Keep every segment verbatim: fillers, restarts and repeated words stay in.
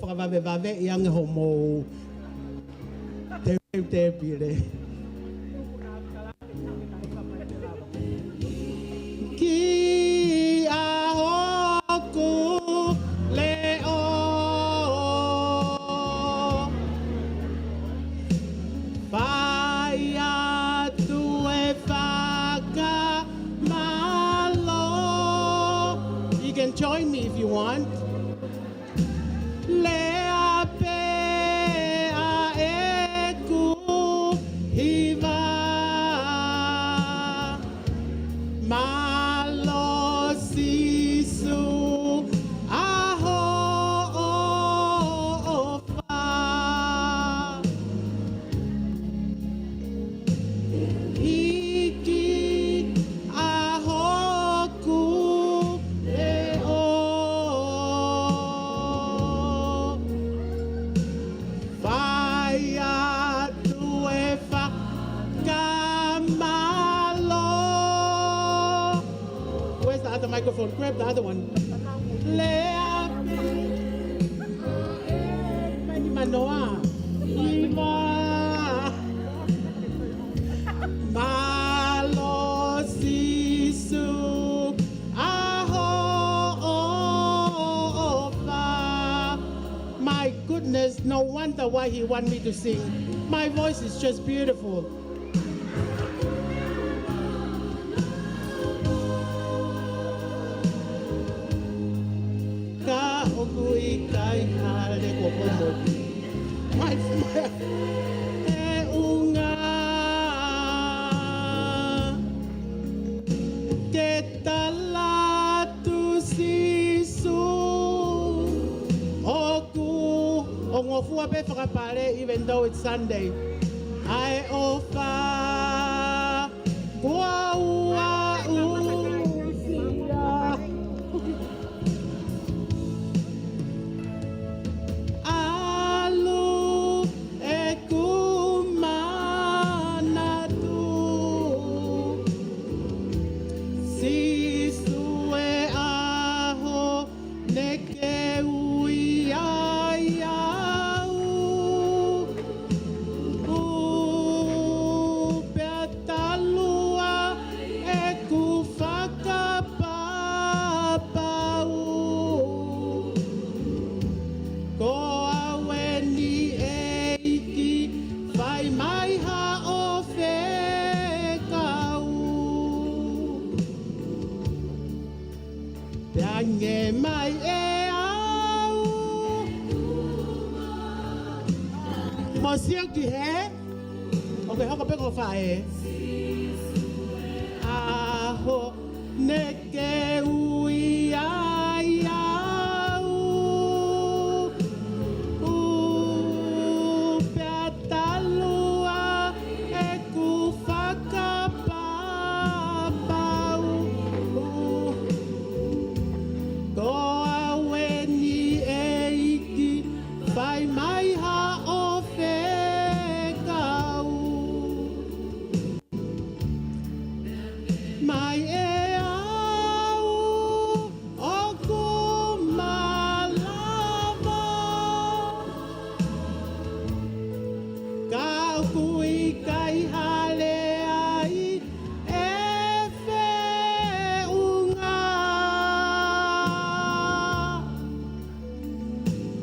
fakavavevaveʻi ange homou teu-, teupile. Ki ʻa hoku leʻo, fai atu e fakamālō. You can join me if you want. Lea pē ʻa ʻeku hiva. Mālō Sīsū ʻa hoʻo ʻofa. Hiki ʻa hoku leʻo, fai atu e fakamālō. Where's the other microphone? Grab the other one. Lea pē ʻa ʻeku manoa. Hiva. Mālō Sīsū ʻa hoʻo ʻofa. My goodness, no wonder why he want me to sing. My voice is just beautiful. Ka ʻoku ʻikai hale ko komo. My, my, e ʻunga ke tala atu Sīsū ʻoku, ʻo ngofua pē fakapale, even though it's Sunday. ʻA e ʻofa kuo u aʻusia. ʻAlu ʻeku manatu, Sīsū, e ʻaho naʻa ke ui ai au. Ū, pea talu ʻa ʻeku fakapapau. Ko au eni ʻEiki, fai mai haʻo fekau. Pea hangē mai ʻe au. Mo sio ki hē. ʻOku ke hoko pē ko fē. ʻAho naʻa ke ui ai au. Ū, pea talu ʻa ʻeku fakapapau. Ko au eni ʻEiki, fai mai haʻo fekau. Mai ʻe au ʻoku malava, ka ʻoku ʻikai hale ai e feʻunga.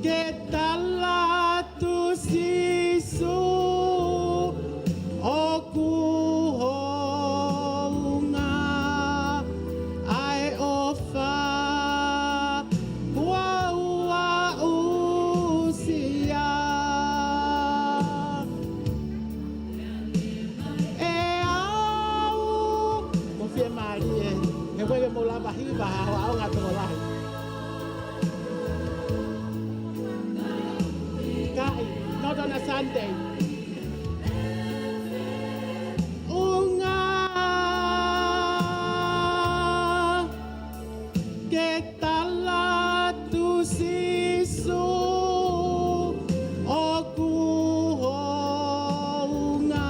Ke tala atu Sīsū ʻoku hounga ʻa e ʻofa kuo u aʻusia. ʻE au, ko fē mālie, he ko e ke mou lava hiva ha hoa ʻaonga tokolahi. Kae, not on a Sunday. ʻUnga ke tala atu Sīsū ʻoku hounga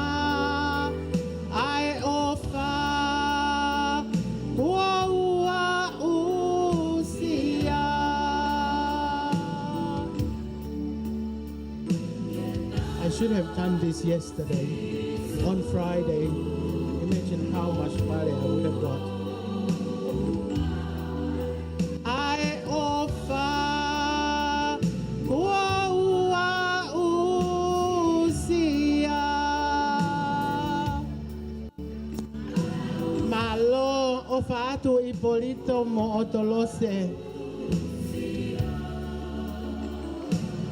ʻa e ʻofa kuo u aʻusia. Should have done this yesterday, on Friday. Imagine how much money I would have got. ʻA e ʻofa kuo u aʻusia. Mālō, ʻofa atu Ipolito mo ʻOtolose.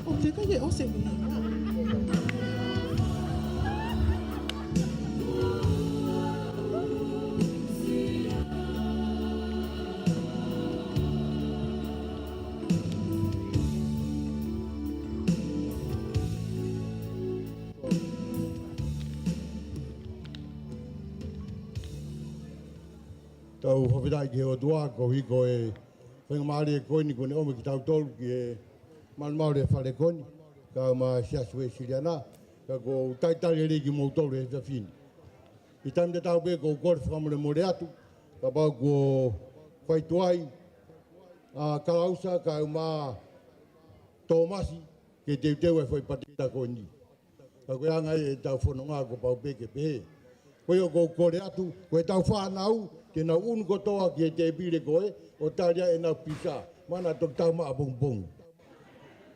ʻO te kai ke ʻose mei hena. Tau fakafetaʻi ki he ʻOtua koeʻuhi ko e faingamālie ko eni kuo ne ʻomi kitautolu ki he malumalu ʻo e fale ko eni, kae ʻumaʻā e Siasi Uēsiliana, ka ʻoku ou talitali lelei kimoutolu he efiafi ni. ʻI he taimi tatau pē ʻoku ou kole fakamolemole atu, kapau kuo fai tuai ʻa Kalausa kae ʻumaʻā Tōmasi ke teuteu e foʻi patipati ko eni. Ka ko e anga ia ʻetau fononga kuo pau pē ke pehē. Ko ia ʻoku ou kole atu, ko ʻetau fānau, ke nau ʻunu kotoa ki he tēpile ko ē, ʻo tali ai ʻenau pisa. Mana toki tau maʻa pongipongi.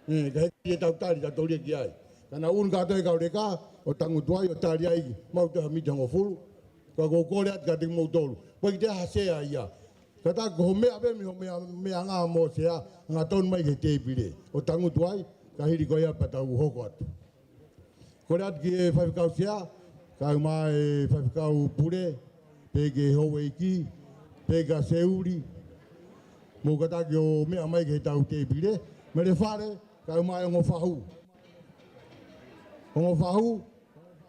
ʻE, ka hiki ʻetau tali, tau tōlia ki ai. Ka nau ʻunu kātoa e kau leka, ʻo tangutu ai, ʻo tali ai, mau te ha mita hongofulu. Ka ʻoku ou kole atu kiate kimoutolu. Pea ki te ha sea ia. Kātaki ko ho meʻa pē mei ho meʻa, meʻangā mo sea, angatonu mai ki he tēpile. ʻO tangutu ai, ka hili ko ia pea tau hoko atu. Kole atu ki he faifekau sea, kae ʻumaʻā e faifekau pule, pea ki he houʻeiki, pea kia Seuli, mou kātaki ʻo meʻa mai ki heʻetau tēpile, Melefale, kae ʻumaʻā e ongo fahu. Ongo fahu,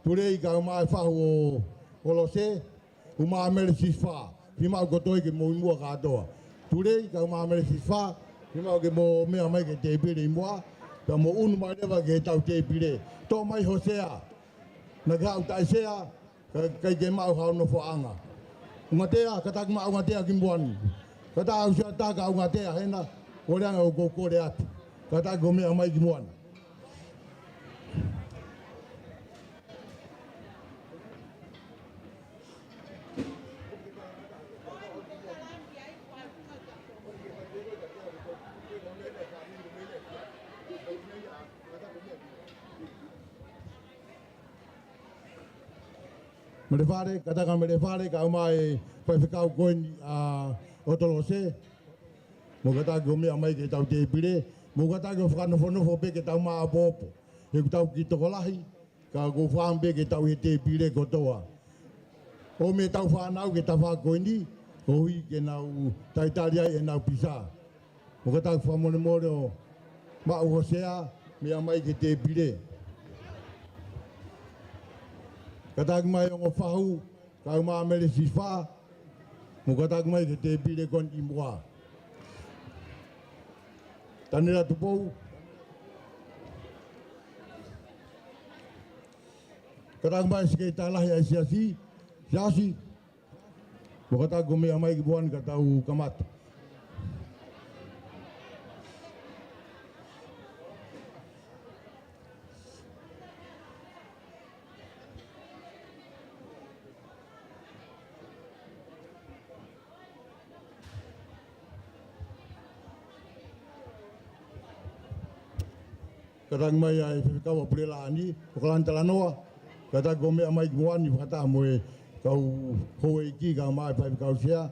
Tulei kae ʻumaʻā e fahu ʻo, ʻo Lose, ʻumaʻā Mele Sisifā, fiemaʻu kotoa ke mou ʻi muʻa kātoa. Tulei kae ʻumaʻā Mele Sisifā, fiemaʻu ke mou meʻa mai ki he tēpile ʻi muʻa, pea mou ʻunu mai leva ki heʻetau tēpile. Toʻo mai ho sea, naʻa ke haʻu taʻe sea, ka, ʻikai ke maʻu haʻo nofoʻanga. ʻUngatea, kātaki maʻu ʻungatea ki muʻa ni. Kātaki ʻalu ʻo sea ʻo taka ʻungatea hena, ko e anga ʻoku ou kole atu. Kātaki ʻo meʻa mai ki muʻa ni. Melefale, kātaki Melefale, kae ʻumaʻā e faifekau ko eni ʻa ʻOtolose. Mou kātaki ʻo meʻa mai ki heʻetau tēpile. Mou kātaki ʻo fakanofonofo pē ke tau maʻopoʻopo. He ʻoku tau kiʻi tokolahi, ka ʻoku ou fakaʻamu pē ke tau ʻi he tēpile kotoa. ʻOmi ʻetau fānau ki he tafaʻaki ko eni, koeʻuhi ke nau talitali ai ʻenau pisa. Mou kātaki fakamolemole ʻo maʻu ho sea, meʻa mai ki he tēpile. Kātaki mai ongo fahu, kae ʻumaʻā Mele Sisifā, mou kātaki mai ki he tēpile ko eni ʻi muʻa. Tanela Tupou. Kātaki mai Sekelitali Lahi ʻa e Siasi, Siasi. Mou kātaki ʻo meʻa mai ki muʻa ni ka tau kamata. Kātaki mai ʻa e faifekau ʻa Pulelāʻā ni, ʻOkalani Talanoa, kātaki ʻo meʻa mai ki muʻa ni fakataha mo e kau houʻeiki kae ʻumaʻā e faifekau sea.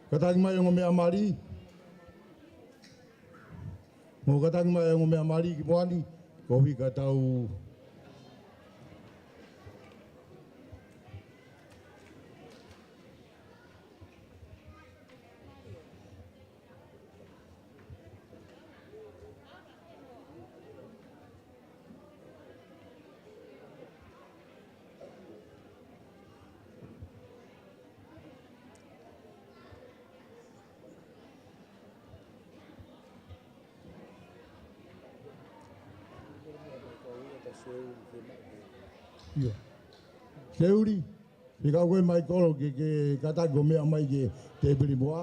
Kātaki mai ongo meʻa mali. Mou kātaki mai ongo meʻa mali ki muʻa ni, koeʻuhi ka tau ʻIo. Seuli, fekau koe Maikolo ke, ke kātaki hoʻo meʻa mai ki he tēpile muʻa.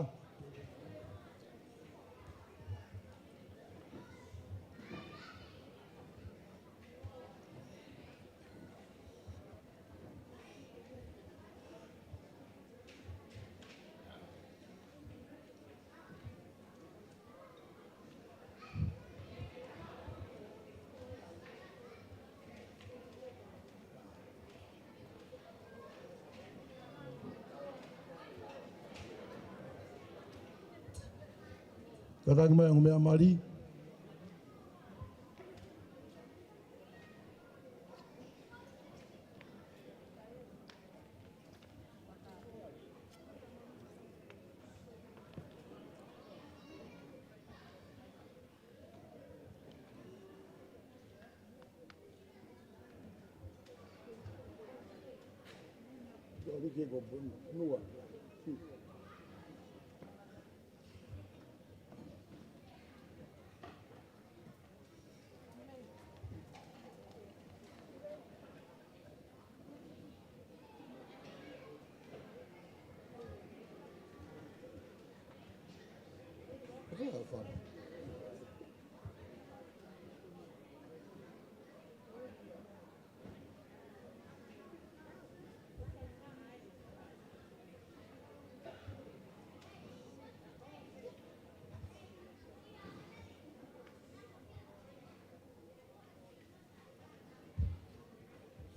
Kātaki mai hoʻo meʻa mali.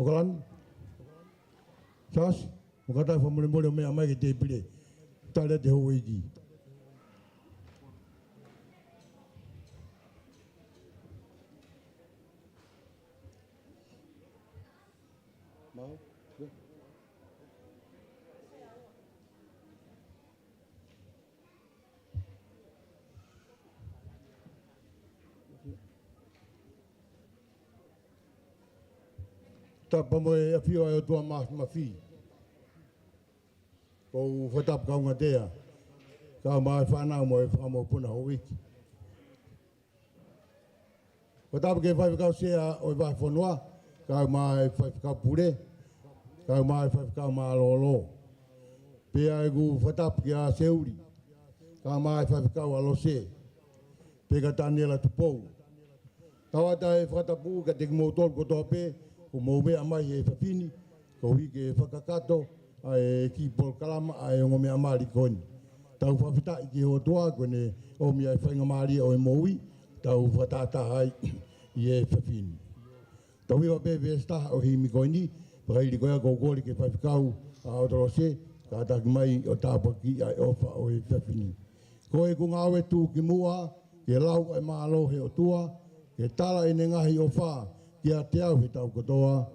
ʻOkalani. Sasi, mo kātaki fakamolemole hoʻo meʻa mai ki he tēpile. Tali atu e houʻeiki. Mau. Tapu mo e ʻafio ʻa e ʻOtua Māfimafi. ʻOku ou fakatapu kaungā Tea, kae ʻumaʻā e fānau mo e fanga mokopuna houʻeiki. Fakatapu ki he faifekau sea ʻo e vahefonua, kae ʻumaʻā e faifekau pule, kae ʻumaʻā e faifekau mālōlō. Pea ʻoku ou fakatapu kia Seuli, kae ʻumaʻā e faifekau ʻa Lose, pea kia Taniela Tupou. Tauʻatāina e fakatapu kiate kimoutolu kotoa pē, ʻoku mou meʻa mai he efiafi ni, koeʻuhi ke fakakakato ʻa e kiʻi polokalama ʻa e ongo meʻa mali ko eni. Tau fakafetaʻi ki he ʻOtua ko ʻene ʻomi ʻa e faingamālie ʻo e moʻui, tau fakatahataha ai ʻi he efiafi ni. Tau hiva pē veesi taha ʻo e himi ko eni, fakaʻili ko ia. ʻOku ou kole ki he faifekau ʻa ʻOtolose, kātaki mai ʻo tāpuakiʻi ʻa e ʻofa ʻo e efiafi ni. Ko ʻeku ngāue tuʻukimuʻa, ke lau ʻa e mālō ʻo e ʻOtua, ke tala ʻene ngaahi ʻofa kiate au he taʻu kotoa.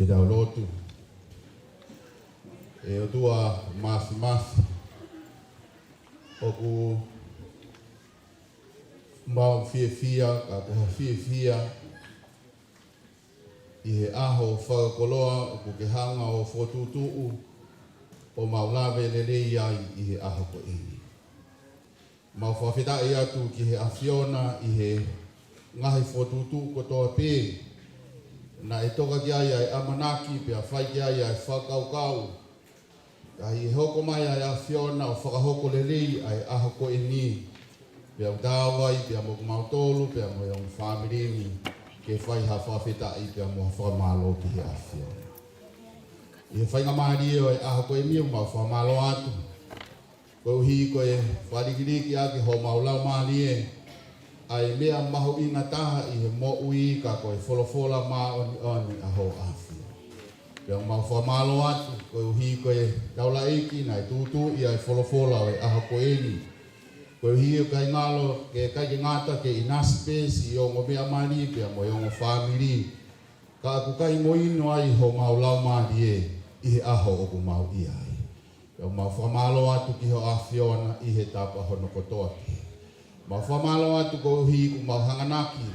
Ke tau lotu. ʻE ʻOtua Māfimafi, ʻoku mau fiefia, ka ko ha fiefia ʻi he ʻaho fakakoloa ʻoku ke hanga ʻo fokotuʻutuʻu ʻo mau lave lelei ai ʻi he ʻaho ko eni. Mau fakafetaʻi atu ki he ʻAfiona ʻi he ngaahi fokotuʻutuʻu kotoa pē naʻe toka ki ai ʻa e ʻamanaki pea fai ki ai ʻa e fakakaukau. Ka ʻi he hoko mai ʻa e ʻAfiona ʻo fakahoko lelei ʻa e ʻaho ko eni, pea u tau ai pea mo kimautolu pea mo e ongo fāmili ni, ke fai ha fakafetaʻi pea mo ha fakamālō ki he ʻAfiona. ʻI he faingamālie ʻo e ʻaho ko eni ʻoku mau fakamālō atu koeʻuhi ko e falikiliki ʻaki homau laumālie ʻa e meʻa mahuʻinga taha ʻi he moʻui, ka ko e folofola māʻoniʻoni ʻa ho ʻAfio. Pea mau fakamālō atu, koeʻuhi ko e taulaʻeiki naʻe tūtuuʻi ʻa e folofola ʻo e ʻaho ko eni. Koeʻuhi ʻoku ʻikai ngalo, ke ʻikai ke ngata ke ʻinasi pē siʻi ongo meʻa mali, pea mo e ongo fāmili. Ka ʻoku ʻikai mo inu ai homau laumālie ʻi he ʻaho ʻoku mau ʻi ai. Pea mau fakamālō atu ki hoʻo ʻAfiona ʻi he tapa hono kotoa pē. Mau fakamālō atu koeʻuhi kuo mau hanganaki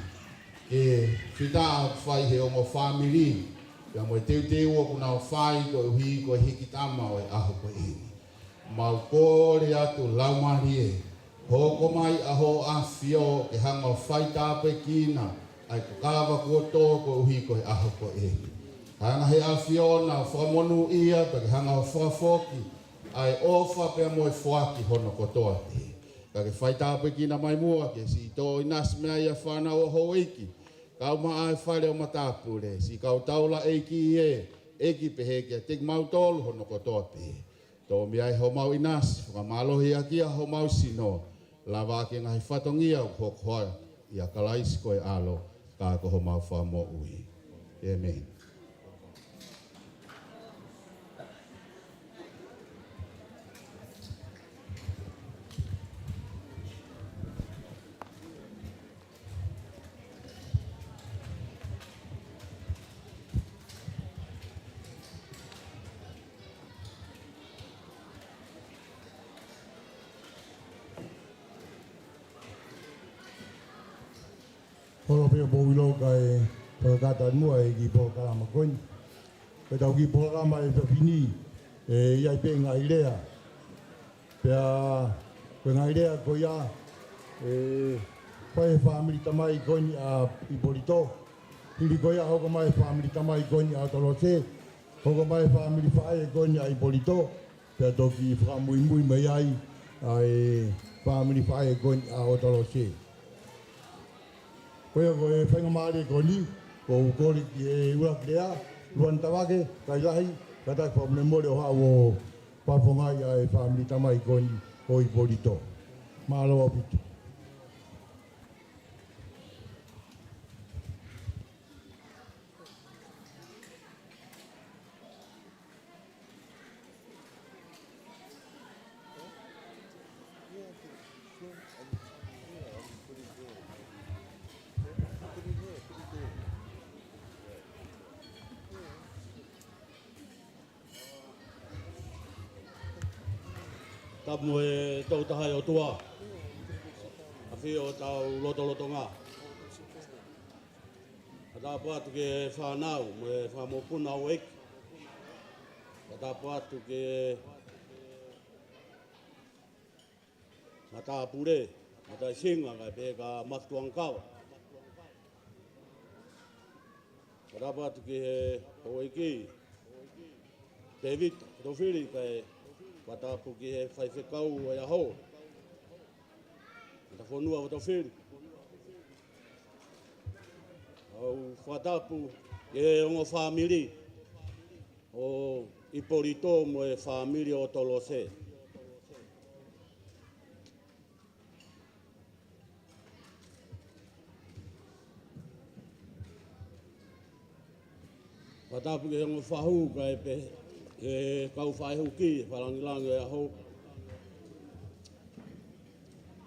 ke fita ʻa e fai he ongo fāmili. Pea mo e teuteu ʻoku nau fai koeʻuhi ko e hiki tama ʻo e ʻaho ko eni. Mau kole atu laumālie, hoko mai ʻa hoʻo ʻAfio ke hanga ʻo fai tāpuekina ʻa e kakava kuo tō koeʻuhi ko e ʻaho ko eni. Hanga he ʻAfiona ʻo fakamonūʻia pea ke hanga ʻo fakafoki ʻa e ʻofa pea mo e foaki hono kotoa pē. Ka ke fai tāpuekina mai muʻa ke siʻi toʻo ʻinasi mai ʻa e fānau ʻo houʻeiki, kau mai ʻa e fale ʻo matāpule, siʻi kau taulaʻeiki ē, ʻEiki, pehē kiate kimautolu hono kotoa pē. Toʻo mai ʻa homau ʻinasi, fakamālohiʻaki ʻa homau sino, lavaʻaki e ngaahi fatongia ʻoku hoko ai ʻia Kalaisi ko e ʻAlo, ka ko homau Fakamoʻui. ʻĒmeni. Holo pē ʻo pō ilo kae fakakata muʻa e kiʻi polokalama ko eni. Ko ʻetau kiʻi polokalama ʻi he efiafi ni, ʻe ʻi ai pē ngaahi lea. Pea ko e ngaahi lea ko ia, ʻe fai he fāmili tamai ko eni ʻa ʻIpolito. Hili ko ia hoko mai he fāmili tamai ko eni ʻa ʻOtolose. Hoko mai he fāmili faʻē ko eni ʻa ʻIpolito. Pea toki fakamuimui mai ai ʻa e fāmili faʻē ko eni ʻa ʻOtolose. Ko ia ko e faingamālie ko eni, ʻoku ou kole ki he ʻuluaki lea, Luana Tavake, kai lahi, kātaki fakamolemole ʻo haʻu ʻo fakafofongaʻi ʻa e fāmili tamai ko eni ʻo ʻIpolito. Mālō ʻaupito. Tapu mo e Tokotaha ʻOtua. ʻAfio ʻi hotau lotolotonga. Fakatapu atu ki he fānau mo e fanga mokopuna houʻeiki. Fakatapu atu ki he matāpule, mataʻisinga, kae pehē kia Mafetuʻangakava. Fakatapu atu ki he houʻeiki Tēvita Fotofili, kae fakatapu ki he faifekau ʻo e ʻaho, Matafonua Fotofili. ʻOku ou fakatapu ki he ongo fāmili ʻo ʻIpolito mo e fāmili ʻo ʻOtolose. Fakatapu ki he ongo fahu kae pehē ki he kau faʻē huki, fakalāngilangi ʻo e ʻaho.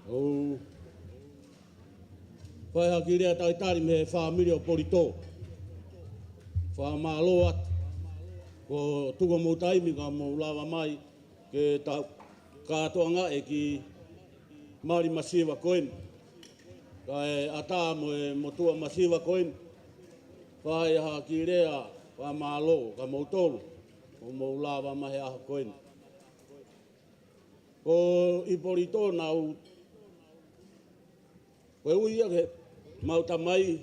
ʻOku ou fai ha kiʻi lea talitali mei he fāmili ʻo ʻIpolito. Fakamālō atu kuo tuku homou taimi ka mou lava mai ke tau kātoanga e kiʻi mali masiva ko eni. Kae ʻatā mo e motuʻa masiva ko eni, fai ha kiʻi lea fakamālō kia moutolu ʻoku mou lava mai he ʻaho ko eni. Ko ʻIpolito naʻe, ko e ui ia ke mau tamai,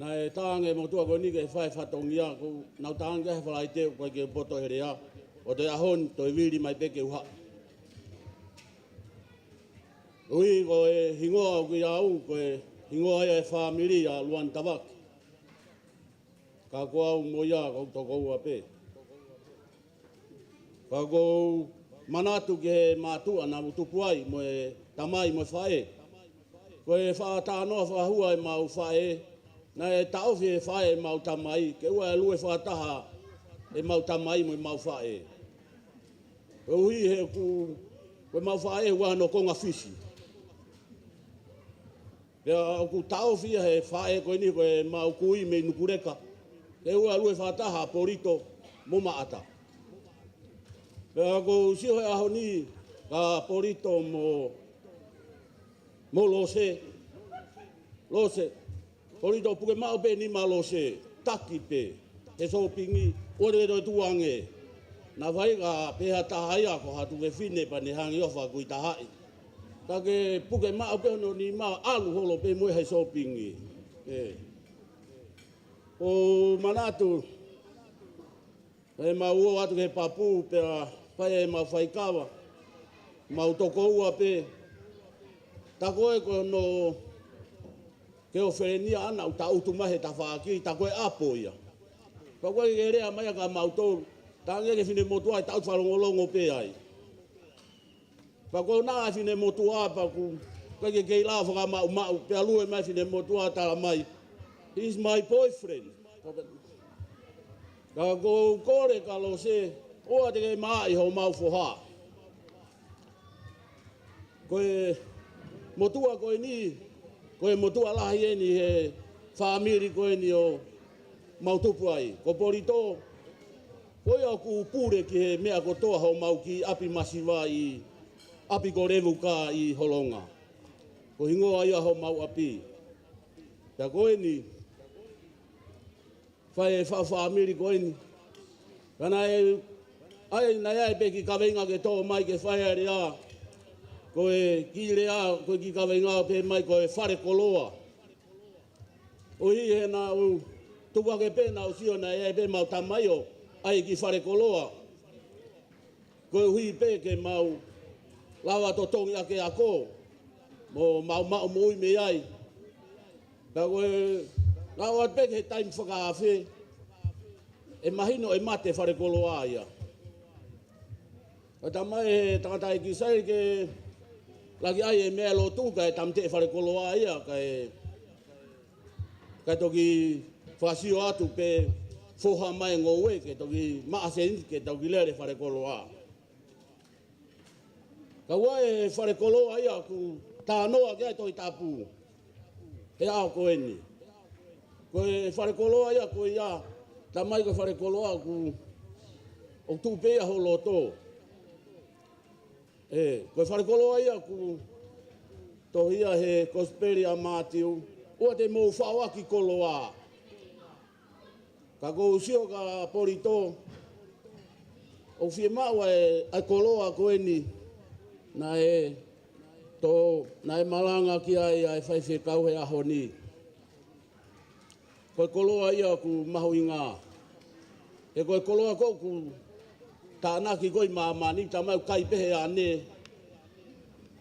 naʻe tangi e motuʻa ko eni ke fai fatongia, ko ʻenau tangi he Falaite ʻoku ʻikai ke u poto he lea, ʻo toe ʻaho ni toe vili mai pē ke u haʻu. Ui ko e hingoa ʻoku ʻiate au, ko e hingoa ia e fāmili ʻa Luana Tavake. Ka ko au mo ia ʻoku toko ua pē. Ka ʻoku ou manatu ki he mātuʻa naʻa mou tupu ai mo e tamai mo e faʻē. Ko e faʻa talanoa fakahua ʻemau faʻē, naʻe taʻofi ʻe he faʻē ʻemau tamai, ke ʻoua ʻe lue fakataha ʻemau tamai mo ʻemau faʻē. Koeʻuhi he ʻoku, ko ʻemau faʻē ʻoku ʻi ai hono konga Fisi. Pea ʻoku taʻofi ia ʻe he faʻē ko eni ko ʻemau kui mei Nukuleka, ke ʻoua ʻe lue fakataha ʻa Polito mo Maʻata. Pea ʻoku ou sio he ʻaho ni kia Polito mo, mo Lose. Lose, Polito, puke maʻu pē nima Lose, taki pē he sōpingi, ʻoua te ke toe tuʻu ange. Naʻa faika pē ha taha ia ko ha tuofefine pea ne hangē ʻoku fakakuitahaʻi. Ka ke puke maʻu pē hono nima, ʻalu holo pē mo ia he sōpingi. ʻE. ʻOku ou manatu, ʻe mau ō atu ki he papu pea fai ʻemau faikava, mau tokoua pē. Tā ko ē ko hono ke ʻo felenia ʻana ʻoku taʻutu mai he tafaʻaki, tā ko ē ʻapo ia. Pea ko e ke lea mai ʻa ka mau tolu, tā ange ke finemotuʻa ʻe taʻutu fakalongolongo pē ai. Pea ko ʻena ʻa e finemotuʻa pea ʻoku ʻikai ke kei lava fakamaʻumaʻu, pea lue mai finemotuʻa tala mai, "He's my boyfriend." Ka ʻoku ou kole kia Lose, ʻoua te ke maʻi homau foha. Ko e motuʻa ko eni, ko e motuʻa lahi eni he fāmili ko eni ʻoku mau tupu ai. Ko Polito, ko ia ʻoku pule ki he meʻa kotoa homau kiʻi ʻapi masiva ʻi ʻapi ko Levuka ʻi Holonga. Ko e hingoa ia homau ʻapi. Pea ko eni, fai e faʻu fāmili ko eni. Ka naʻe ʻi ai, naʻe ʻi ai pē kiʻi kaveinga ke tō mai ke fai ʻa e lea. Ko e kiʻi lea, ko e kiʻi kaveinga pē mai ko e falekoloa. ʻOku ʻi hena ʻo tuku hake pē naʻa ku sio naʻe ʻi ai pē ʻemau tamai ʻoku ʻi ai e kiʻi falekoloa. Koeʻuhi pē ke mau lava totongi ʻaki e ako, mo mau maʻu moʻui mei ai. Pea ko e, naʻa ku ʻalu pē ki he taimi fakaafe, ʻe mahino ʻe mate falekoloa ia. Ka tā mai he tangataʻeiki sai ke laki ʻai e meʻa lotu kae tāmateʻi falekoloa ia, kae kae toki fakasio atu pē foha mai ngoue, ke toki maʻa seniti, ke toki lele falekoloa. Ka ʻoku ʻi ai e falekoloa ia ʻoku talanoa ki ai e Tohi Tapu he ʻaho ko eni. Ko e falekoloa ia ko ia, tā mai ko e falekoloa ʻoku, ʻoku tuʻu pē ia ho loto. ʻE, ko e falekoloa ia ʻoku tohi ia he Kosipeli ʻa Mātiu, ʻoua te mou faʻo ʻaki koloa. Ka ʻoku ou sio kia Polito, ʻoku fiemaʻu ʻa e, ʻa e koloa ko eni, naʻe tō, naʻe malanga ki ai ʻa e faifekau he ʻaho ni. Ko e koloa ia ʻoku mahuʻinga. He ko e koloa ko ē ʻoku tānaki ko ē ʻi māmani, tā mai ʻoku kai pē he ane,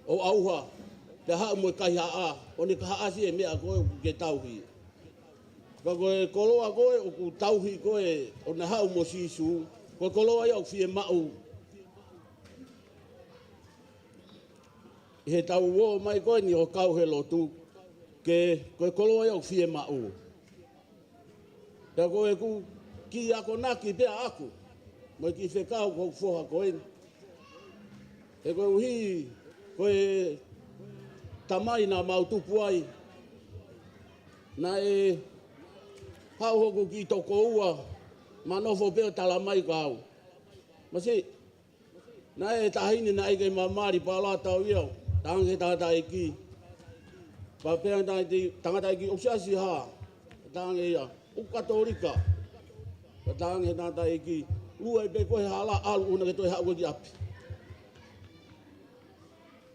ʻo ʻauha, pea haʻu mo e kaihaʻa, ʻo ne kaihaʻasi e meʻa ko ē ʻoku ke tauhi. Ka ko e koloa ko ē ʻoku tauhi ko ē, ʻo ne haʻu mo Sīsū, ko e koloa ia ʻoku fiemaʻu ʻi heʻetau ō mai ko eni ʻo kau he lotu, ke, ko e koloa ia ʻoku fiemaʻu. Pea ko ʻeku kiʻi akonaki pē ʻaʻaku, mo e kiʻi fekau ki hoku foha ko eni. He koeʻuhi, ko e tamai naʻa mau tupu ai, naʻe haʻu hoku kiʻi tokoua, ma nofo pē ʻo tala mai kia au. Masiʻi, naʻe taʻahine naʻe ʻikai ke ma mali pala tau ia, tala ange he tangataʻeiki. Pea pehē ange he tangataʻeiki, ʻoku siasi hā? Tala ange ia, ʻoku Katolika. Pea tala ange he tangataʻeiki, lue pē koe he hala, ʻalu ʻo ʻoua naʻa ke toe haʻu ki ʻapi.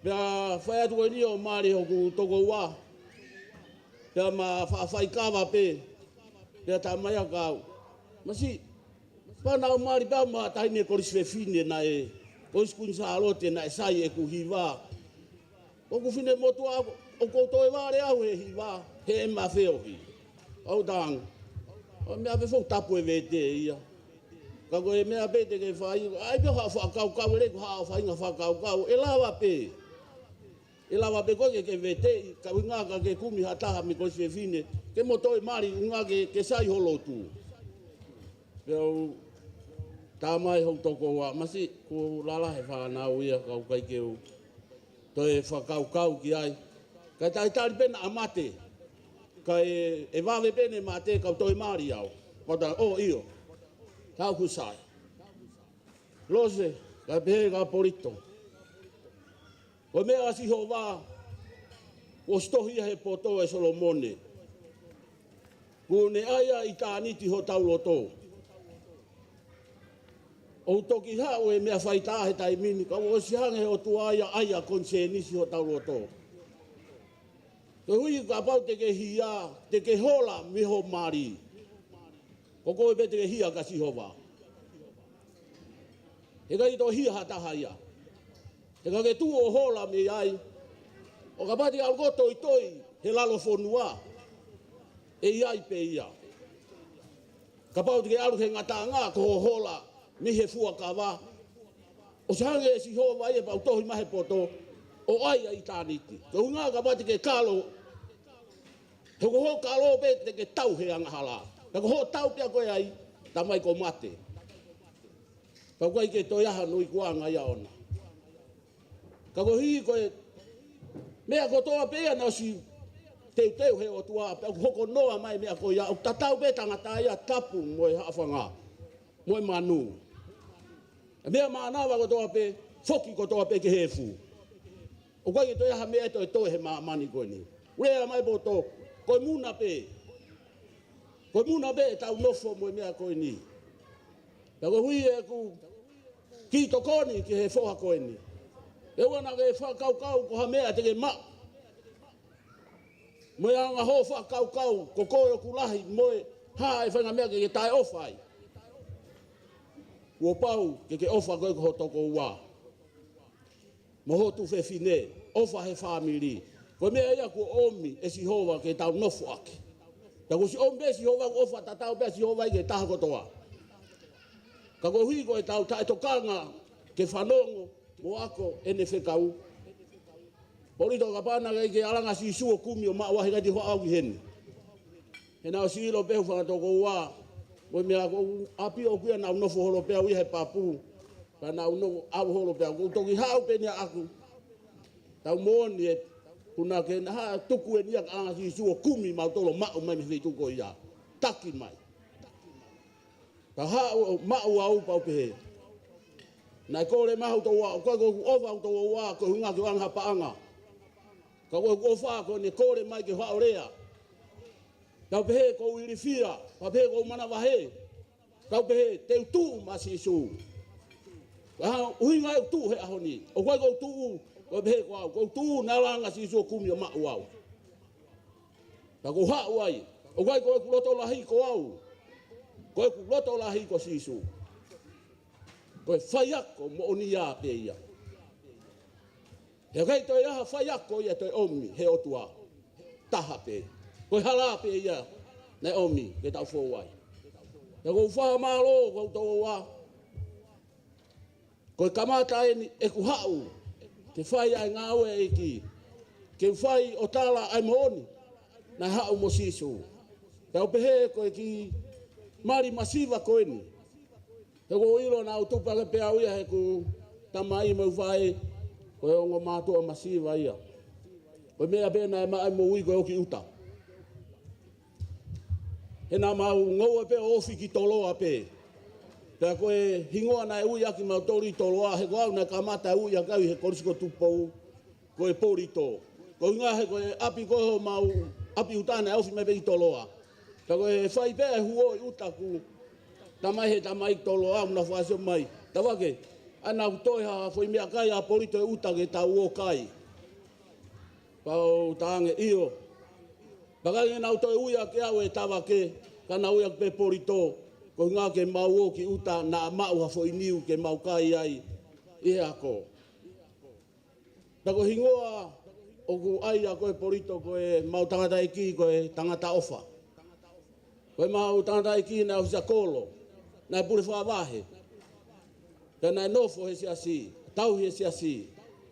Pea fai atu ko eni ʻo mali hoku tokoua. Pea ma fa-, faikava pē. Pea tā mai ʻa kau, masiʻi, pea naʻa ku mali pē au mo ha taʻahine kolisi fefine naʻe, Kolisi Kuini Sālote naʻe sai ʻeku hiva. ʻOku finemotuʻa au, ʻoku ou toe vale au he hiva, he ʻema feohi. ʻOu tala ange, ʻo meʻa pē foʻi tapu e vete ia. Ka ko e meʻa pē te ke fai, ʻai pē haʻo fakakaukau, ʻe lele ko haʻo faʻahinga fakakaukau, ʻe lava pē. ʻE lava pē koe ke ke veteʻi, ka ʻuhinga ka ke kumi ha taha mei he kolosi fefine, ke mo toe mali, ʻuhinga ke, ke sai ho lotu. Pea u tā mai hoku tokoua, masiʻi, kuo lalahi e fānau ia, ka ʻoku ʻikai ke u toe fakakaukau ki ai. Ka e talitali pē naʻa mate. Ka e, e vave pē ʻene mate, ka u toe mali au. Pea u tā, ʻō ʻio. Ka ʻoku sai. Lose, ka pehē kia Polito. Ko e meʻa ʻa Sihova, kuo ʻosi tohi ia he poto ʻe Solomone. Kuo ne ʻai ʻa ʻitāniti hotau loto. ʻOku toki haʻu e meʻa faitā he taimi ni, ka ʻoku ʻosi hanga he ʻOtua ia ʻo ʻai ʻa e konisēnisi hotau loto. Koeʻuhi kapau te ke hia, te ke hola mei ho mali. Ko koe pē te ke hia kia Sihova. He ʻikai toe hia ha taha ia. He ka ke tuʻu ʻo hola mei ai. ʻO kapau te ke ʻalu koe ʻo toitoi he lalo fonua. ʻE ʻi ai pē ia. Kapau te ke ʻalu he ngataʻanga ko hoʻo hola mei he fuakava. ʻOsi hanga ʻe Sihova ia pea u tohi mai he poto. ʻO ʻai ʻa ʻitāniti. Ko e ʻuhinga kapau te ke kalo. He ko hoʻo kalo pē te ke tau he angahala. Ka ko hoʻo tau pē ʻa koe ai, tā mai ko e mate. Pea ʻoku ʻikai ke toe ʻi ai hano ikuʻanga ia ʻona. Ka koeʻuhi ko e meʻa kotoa pē ia naʻe ʻosi teuteu he ʻOtua, pea ʻoku hoko noa mai e meʻa ko ia, ʻoku tatau pē tangata ia tapu mo e haʻofanga, mo e manu. E meʻa mānava kotoa pē, foki kotoa pē ki he efu. ʻOku ʻikai ke toe ʻi ai ha meʻa ʻe toe toe he māmani ko eni. Lea mai poto, ko e muna pē. Ko e muna pē ʻetau nofo mo e meʻa ko eni. Pea koeʻuhi ʻeku kiʻi tokoni ki he foha ko eni. ʻE ʻoua naʻa ke fakakaukau ko ha meʻa te ke maʻu. Mo e anga hoʻo fakakaukau, ko koe ʻoku lahi, mo e hā e faʻahinga meʻa ke ke taʻeʻofa ai. Kuo pau ke ke ʻofa koe ki ho tokoua. Mo ho tuofefine, ʻofa he fāmili. Ko e meʻa ia kuo ʻomi ʻe Sihova ke tau nofo ʻaki. Pea kuo ʻosi ʻomi pē ʻe Sihova, ʻofa tatau pē ʻa Sihova ia ki he taha kotoa. Ka koeʻuhi ko ʻetau taʻetokanga ke fanongo mo ako ʻene fekau. Polito, kapau naʻe ʻikai ke ʻalu ange ʻa Sīsū ʻo kumi ʻo maʻu au, he ʻikai te u haʻu au ki heni. He naʻe ʻosi ʻilo pē hoku fanga tokoua, mo e meʻa ko ʻeku ʻapi ʻoʻoku ia, naʻa ku nofo holo pē au ia he papu. Pea naʻa ku nofo au holo pē au, ʻoku ou toki haʻu pē eni ʻaʻaku. Tau moʻoni ē, kuo na ke na ha tuku eni ia ka ʻalu ange ʻa Sīsū ʻo kumi mautolu ʻo maʻu mai mei he feituʻu ko ia. Taki mai. Ka haʻu ʻo maʻu au pea u pehē. Naʻe kole mai hoku tokoua, ʻoku ʻikai ko ʻeku ʻofa hoku tokoua, ko e ʻuhinga ke u ʻoange ha paʻanga. Ka ko ʻeku ʻofa ko ʻene kole mai ke u haʻu ʻo lea. Ka u pehē ʻoku ou ilifia, ka u pehē ʻoku ou manavahē. Ka u pehē, te u tuʻu maʻa Sīsū. Ka ʻuhinga ʻeku tuʻu he ʻaho ni. ʻOku ʻikai ko ʻeku tuʻu, ko e pehē ko au. Ko ʻeku tuʻu naʻe ʻalu ange ʻa Sīsū ʻo kumi ʻo maʻu au. Ka ʻoku ou haʻu ai. ʻOku ʻikai ko ʻeku loto lahi ko au. Ko ʻeku loto lahi ko Sīsū. Ko e faiako moʻoni ia pē ia. He ʻikai toe ʻi ai ha faiako ia toe ʻomi he ʻOtua. Taha pē. Ko e hala pē ia naʻe ʻomi ke tau fou ai. Pea ʻoku ou fakamālō, ʻoku ou tō ua. Ko e kamata eni ʻeku haʻu ke fai ʻa e ngāue ʻa e ʻEiki. Ke fai ʻo tala ʻa e moʻoni naʻe haʻu mo Sīsū. Pea u pehē ko e kiʻi mali masiva ko eni. He ʻoku ou ʻilo naʻa ku tupu ange pē au ia heʻeku tamai mo e faʻē, ko e ongo mātuʻa masiva ia. Ko e meʻa pē naʻe maʻu ai e moʻui ko e ō ki ʻuta. He naʻa mau ngoue pē ʻo ofi ki Toloa pē. Pea ko e hingoa naʻe ui ʻaki kimautolu ʻi Toloa, he ko au naʻe kamata ui ʻaki au ʻi he Kolisi ko Tupou, ko e Polito. Ko e ʻuhinga he ko e ʻapi ko homau ʻapi ʻuta naʻe ofi mai pē ki Toloa. Ka ko e fai pē e huo ʻi ʻuta ʻeku tamai, he tamai Toloa, ʻoku na fakasio mai. Tavake, ʻa naʻa ku toe ha foʻi meʻakai ʻa Polito ʻi ʻuta ke tau ō kai. Pea u tā ange ʻio. Pea ka naʻa nau toe ui ʻaki au ʻe Tavake, ka nau ui ʻaki pē Polito. Ko e ʻuhinga ke mau ō ki ʻuta naʻa maʻu ha foʻi niu ke mau kai ai ʻi he ako. Pea ko e hingoa ʻoku ʻai ʻaki ʻe Polito ko e mau tangataʻeiki ko e Tangata ʻOfa. Ko e mau tangataʻeiki naʻe ʻosi ʻa kolo, naʻe pule fakavahe. Pea naʻe nofo he siasi, tauhi he siasi.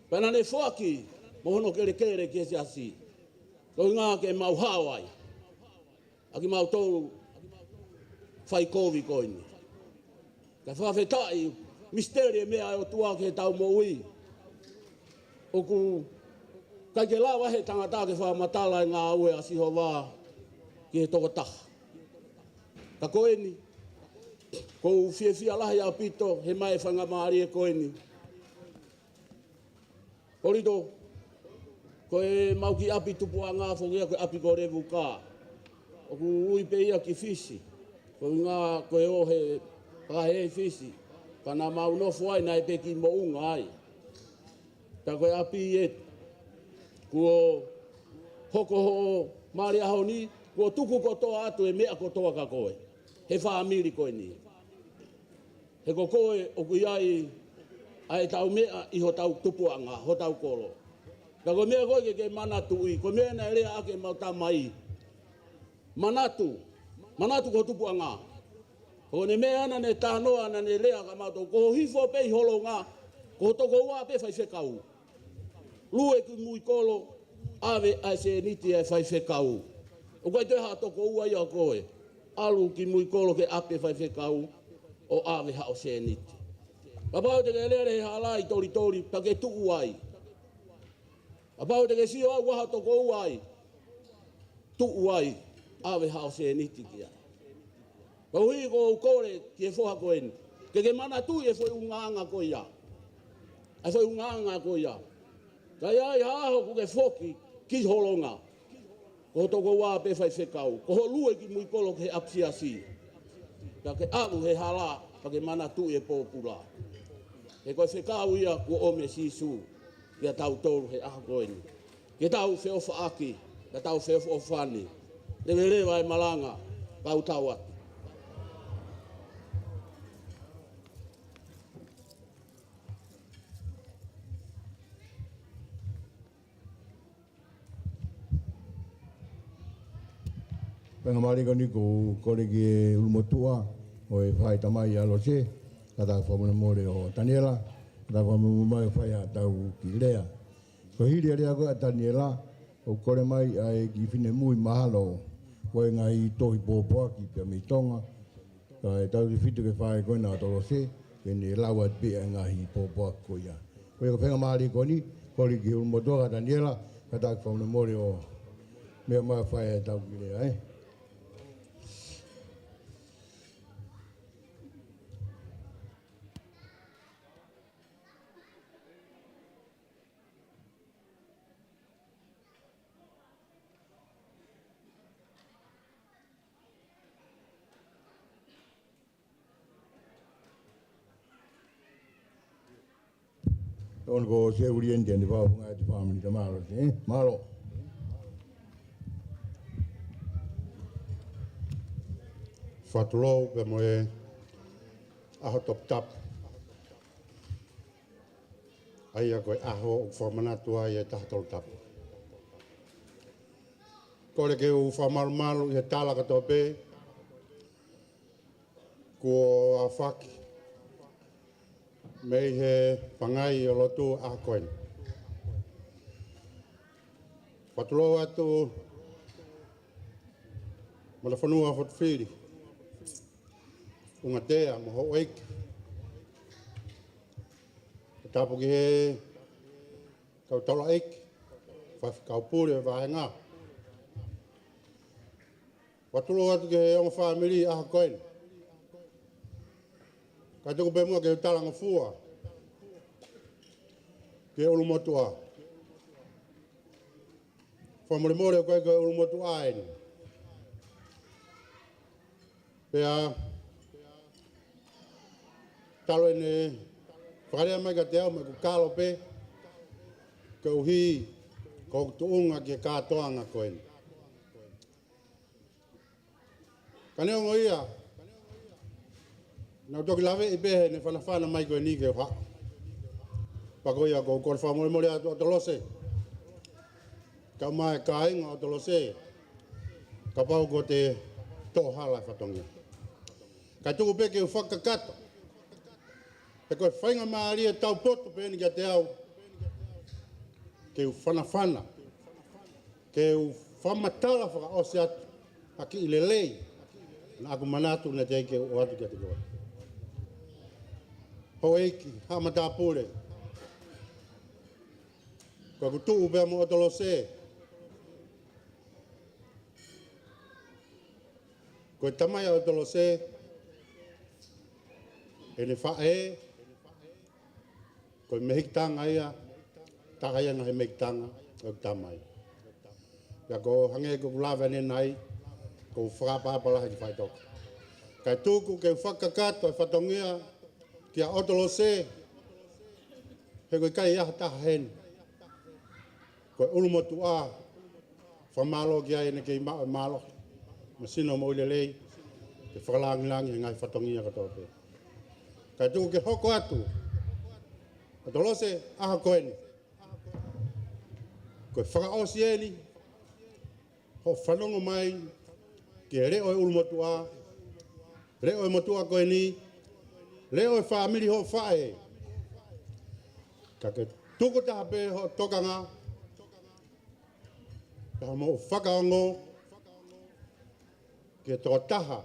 Pea naʻa ne foaki mo hono kelekele ki he siasi. Ko e ʻuhinga ke mau hao ai ʻa kimautolu fai kovi ko eni. Ka fakafetaʻi, misiteli e meʻa ʻa e ʻOtua ki heʻetau moʻui. ʻOku ʻikai ke lava he tangata ke fakamatala e ngāue ʻa Sihova ki he tokotaha. Ka ko eni, ʻoku ou fiefia lahi ʻaupito he ʻomai e faingamālie ko eni. Polito, ko ʻemau kiʻi ʻapi tupuʻanga foki ia ko e ʻapi ko Levuka. ʻOku ui pē ia ki Fisi. Ko e ʻuhinga ko e ō he, ka he Fisi. Ka naʻa mau nofo ai naʻe pē kiʻi moʻunga ai. Ka ko e ʻapi ē, kuo hoko hoʻo mali ʻaho ni, kuo tuku kotoa atu e meʻa kotoa kia koe. He fāmili ko eni. He ko koe ʻoku ʻi ai ʻa ʻetau meʻa ʻi hotau tupuʻanga, hotau kolo. Ka ko e meʻa ko ē ke ke manatuʻi, ko e meʻa naʻe lea ʻaki ʻemau tamai. Manatu, manatu ko e tupuʻanga. Ko ʻene meʻa naʻa ne talanoa, naʻa ne lea kia mautolu, ko hoʻo hifo pē ʻi Holonga, ko ho tokoua pē faifekau. Lue ki mui kolo, ʻave ʻa e sēniti ʻa e faifekau. ʻOku ʻikai toe ha tokoua ia ʻo koe. ʻAlu ki mui kolo ke ʻapi e faifekau ʻo ʻave haʻo sēniti. Kapau te ke lele he hala ʻi Tolitoli, pea ke tuʻu ai. Kapau te ke sio ʻoku ʻikai ha tokoua ai, tuʻu ai, ʻave haʻo sēniti ki ai. Koeʻuhi ʻoku ou kole ki he foha ko eni, ke ke manatuʻi e foʻi ʻulungaanga ko ia. ʻA e foʻi ʻulungaanga ko ia. Ka ʻi ai ha ʻaho ʻoku ke foki ki Holonga, ko ho tokoua pē faifekau, ko hoʻo lue ki mui kolo ki he ʻapi siasi. Ka ke ʻalu he hala, ka ke manatuʻi e pōpula. He ko e fekau ia kuo ʻomi ʻe Sīsū kia tautolu he ʻaho ko eni. Ke tau feʻofaʻaki, ke tau feʻofoʻofani. Leveleva e malanga, kau tau atu. Faingamālie ko eni ʻoku ou kole ki he ʻulumotuʻa ʻo e faʻē tamai ʻa Lose, ka tau fakamolemole ʻo Taniela, ka tau fakamolemole mai ʻo fai ʻetau kiʻi lea. Ko e hili e lea ko ē ʻa Taniela, ʻoku kole mai ʻa e kiʻi finemui mahalo, ko e ngaahi tohi pōpoaki pea mei Tonga, ka ʻe tautautefito ki he faʻē ko ena ʻo Lose, ke ne lau atu pē ʻa e ngaahi pōpoaki ko ia. Ko ia ko e faingamālie ko eni, kole ki he ʻulumotuʻa ko Taniela, ka tau fakamolemole ʻo meʻa mai ʻo fai ʻetau kiʻi lea, ē. Tonu ko Seuli eni te ne fakafofonga atu e fāmili, ka mālō, ē? Mālō. Fakatulou pea mo e ʻaho toputapu. ʻA ia ko e ʻaho ʻoku fakamanatu ai e Taha Tolu Tapu. Kole ke u fakamalumalu ʻi he tala kotoa pē kuo aofaki mei he pangai ʻo lotu ʻaho ko eni. Fakatulou atu Matafonua Fotofili, Ungatea mo houʻeiki. Fakatapu ki he kau taulaʻeiki, faifekau pule vāhenga. Fakatulou atu ki he ongo fāmili ʻaho ko eni. Kae tuku pē muʻa ke u talangofua ki he ʻulumotuʻa. Fakamolemole ʻoku ʻikai ko e ʻulumotuʻa eni. Pea talu ʻene fakalea mai kiate au mo ʻeku kalo pē, koeʻuhi ko hoku tuʻunga ki he kātoanga ko eni. Ka neongo ia, naʻá ku toki laveʻi pē heʻene fanafana mai ko eni ke u haʻu. Pea ko ia ʻoku ou kole fakamolemole atu ʻOto Lose, kae ʻumaʻā e kāinga ʻOto Lose, kapau kuo te toʻo hala e fatongia. Kae tuku pē ke u fakakakato, he ko e faingamālie taupotu pē eni kiate au ke u fanafana, ke u fakamatala fakaʻosi atu ʻa e kiʻi lelei naʻa ku manatu naʻe teʻeki ke u ʻoatu kiate koe. Houʻeiki, haʻa matāpule, ko ʻeku tuʻu pea mo ʻOtolose, ko e tamai ʻa ʻOtolose, ʻene faʻē, ko e mehikitanga ia, taha ia ngaahi mehikitanga ʻo e tamai. Pea ko e hangē ko ʻeku lave ʻanenai, ko e fakaʻapaʻapa lahi ki faitoka. Kae tuku ke u fakakakato e fatongia kia ʻOtolose, he ko e kai ia ha taha heni. Ko e ʻulumotuʻa, fakamālō ki ai ʻene kei maʻu e mālohi mo e sino moʻui lelei, ke fakalāngilangi he ngaahi fatongia kotoa pē. Kae tuku ke hoko atu, ʻOtolose, ʻaho ko eni, ko e fakaʻosi eni hoʻo fanongo mai ki he leʻo ʻo e ʻulumotuʻa, leʻo ʻo e motuʻa ko eni, leʻo ʻo e fāmili hoʻo faʻē. Ka ke tuku taha pē hoʻo tokanga, ka mo fakaongo ki he tokotaha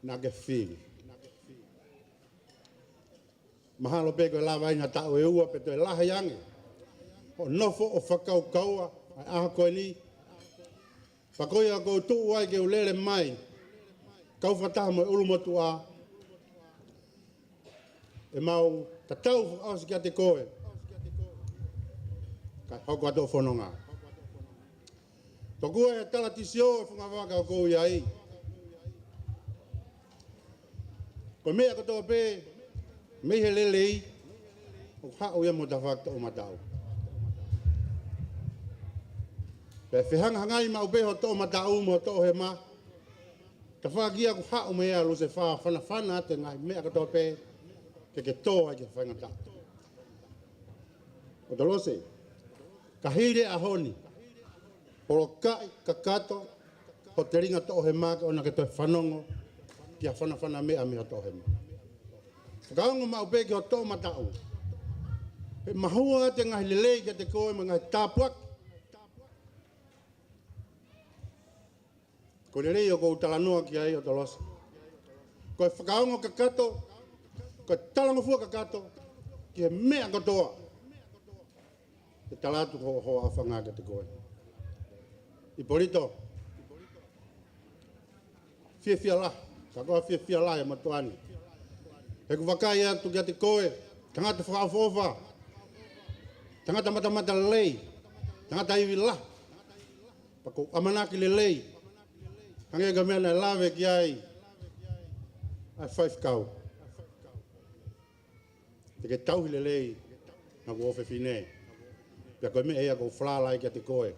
naʻa ke fili. Mahalo pē ko e lava ʻi ha taʻu ʻe ua pe toe lahi ange hoʻo nofo ʻo fakakaukaua ʻa e ʻaho ko eni. Pea ko ia ʻoku ou tuʻu ai ke u lele mai, kau fakataha mo e ʻulumotuʻa, ʻemau tatau fakaʻosi kiate koe, kae hoko atu hoʻo fononga. Tokua ʻe he talatisio ʻo e funga vaka ʻoku ou ʻi ai, ko e meʻa kotoa pē mei he lelei, ʻoku haʻu ia mo e tafaʻaki toʻomataʻu. Pea fehangahangai maʻu pē hoʻo toʻomataʻu mo e toʻohema, tafaʻaki ia ʻoku haʻu mei ai ʻa Lusefā, fanafana atu e ngaahi meʻa kotoa pē ke ke tō ai ki he faingataʻa. ʻOtolose, ka hili e ʻaho ni, polokaʻi kakato ho telinga toʻohema ke ʻoua naʻa ke toe fanongo ki ha fanafana meʻa mei ho toʻohema. Fakaongo maʻu pē ki hoʻo toʻomataʻu, he mahua atu e ngaahi lelei kiate koe mo e ngaahi tāpuaki. Ko e lelei ʻoku ou talanoa ki ai, ʻOtolose, ko e fakaongo kakato, ko e talangofua kakato ki he meʻa kotoa ʻe tala atu ho, ho afanga kiate koe. ʻIpolito, fiefia lahi, ka ko e fiefia lahi ʻa e motuʻa ni, he ʻoku vakai atu kiate koe, tangata fakaʻofoʻofa, tangata matamatalelei, tangata ivi lahi, pea ʻoku ʻamanaki lelei, hangē ko e meʻa naʻe lave ki ai ʻa e faifekau, te ke tauhi lelei ʻa ho ʻofefine. Pea ko e meʻa ia ʻoku ou falala ai kiate koe.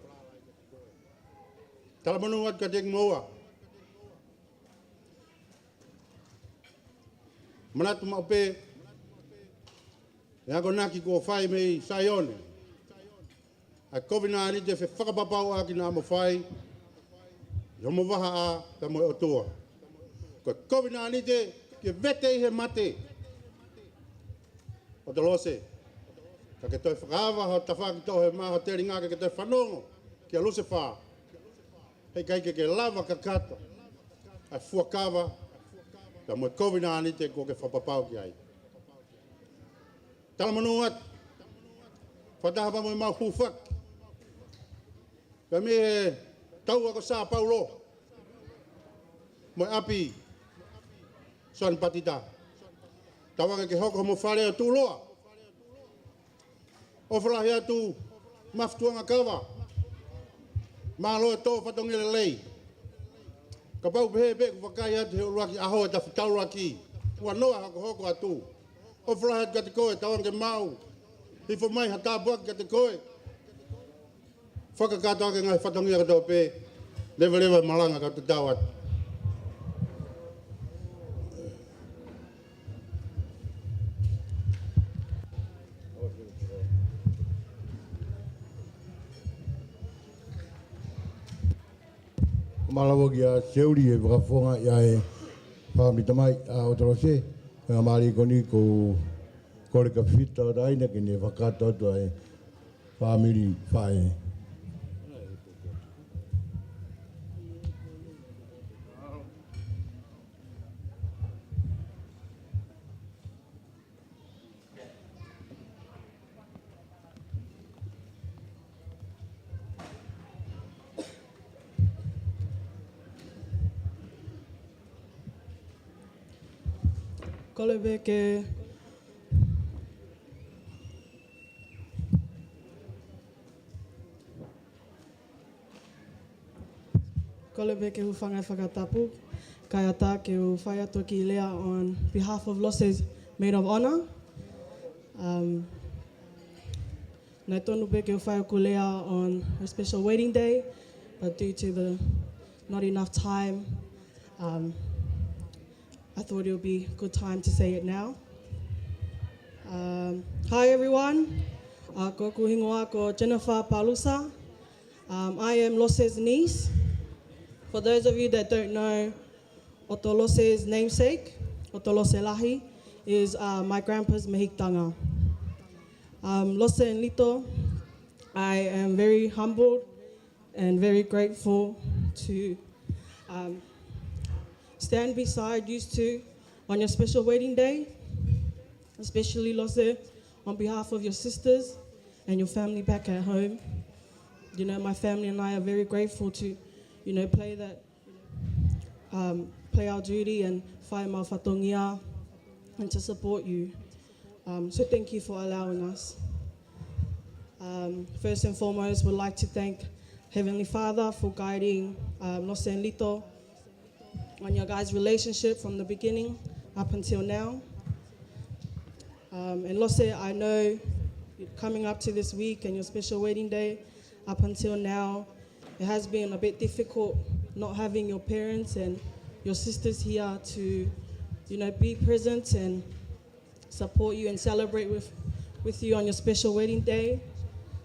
Talamonū atu kiate kimoua. Manatu maʻu pē e akonaki kuo fai mei Saione, ʻa e kovinānite fefakapapauʻaki naʻa mo fai ʻi homo vahaʻa pea mo e ʻOtua. Ko e kovinānite ke vete ʻi he mate, ʻOtolose, ka ke toe fakaava ho tafaʻaki toʻohema, ho telinga ke ke toe fanongo kia Lusefā, he ʻikai ke ke lava kakato ʻa e fuakava pea mo e kovinānite kuo ke fakapapau ki ai. Talamonū atu, fakataha pea mo ʻemau hūfaki, pea mei he taua ko Sā Paulo mo e ʻapi Soane Patita, tauange ke hoko homo fale ʻo tuʻuloa. ʻOfa lahi atu Mafi Tuʻangakava, mālō e tō fatongia lelei. Kapau pehē pē ʻoku vakai atu he ʻuluaki ʻaho ʻo e taʻu fetaulaki ua noa hokohoko atu, ʻofa lahi atu kiate koe, tauange ke maʻu hifo mai ha tāpuaki kiate koe. Fakakakato ake ngaahi fatongia kotoa pē, leveleva e malanga ka u tatau atu. Mālō kia Seuli he fakafofonga ia e fāmili tamai ʻa ʻOtolose, he mālie ko eni ʻoku ou kole kia Fifita ʻo Taina ke ne fakakakato atu ʻa e Fāmili, faʻē. Kole pē ke, kole pē ke u hūfanga he fakatapu, kae ʻatā ke u fai atu e kiʻi lea on behalf of Lose's Maid of Honor. Um, naʻe tonu pē ke u fai hoku lea on her special wedding day, but due to the not enough time, um, I thought it would be a good time to say it now. Um, hi everyone. Uh, ko hoku hingoa ko Jennifer Palusa. Um, I am Lose's niece. For those of you that don't know, ʻOto Lose's namesake, ʻOto Lose Lahi, is, uh, my grandpa's mehikitanga. Um, Lose and Lito, I am very humbled and very grateful to, um, stand beside you two on your special wedding day, especially Lose, on behalf of your sisters and your family back at home. You know, my family and I are very grateful to, you know, play that, um, play our duty and fai ʻemau fatongia and to support you. Um, so thank you for allowing us. Um, first and foremost, would like to thank Heavenly Father for guiding, um, Lose and Lito on your guys' relationship from the beginning up until now. Um, and Lose, I know coming up to this week and your special wedding day, up until now, it has been a bit difficult not having your parents and your sisters here to, you know, be present and support you and celebrate with, with you on your special wedding day.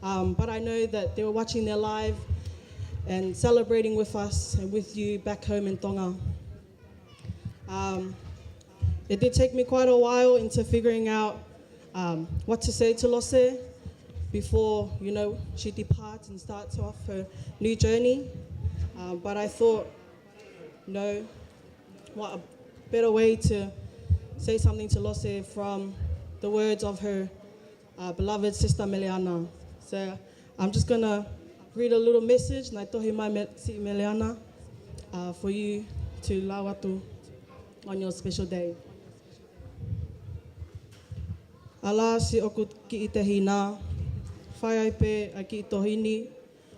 Um, but I know that they were watching their live and celebrating with us and with you back home in Tonga. Um, it did take me quite a while into figuring out, um, what to say to Lose before, you know, she departs and starts off her new journey. Um, but I thought, no, what a better way to say something to Lose from the words of her, uh, beloved sister Meleana. So I'm just gonna read a little message naʻe tohi mai ʻe Siʻi Meleana, uh, for you to lau atu on your special day. ʻAlā, siʻoku kiʻi tehina, fai ai pē ʻa e kiʻi tohi ni,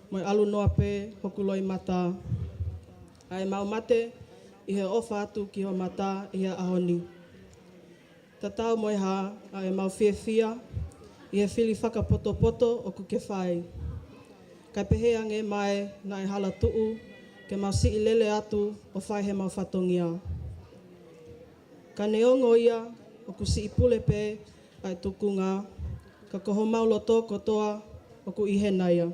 mo e ʻalu noa pē hoku loʻimata. ʻA ʻemau mate ʻi he ʻofa atu ki ho mata ʻi he ʻaho ni. Tatau mo e hā ʻa ʻemau fiefia ʻi he fili fakapotopoto ʻoku ke fai. Kae pehē ange mai naʻe hala tuʻu ke mau siʻi lele atu ʻo fai heʻemau fatongia. Ka neongo ia ʻoku siʻi pule pē ʻa e tukunga, ka ko homau loto kotoa ʻoku ʻi hena ia.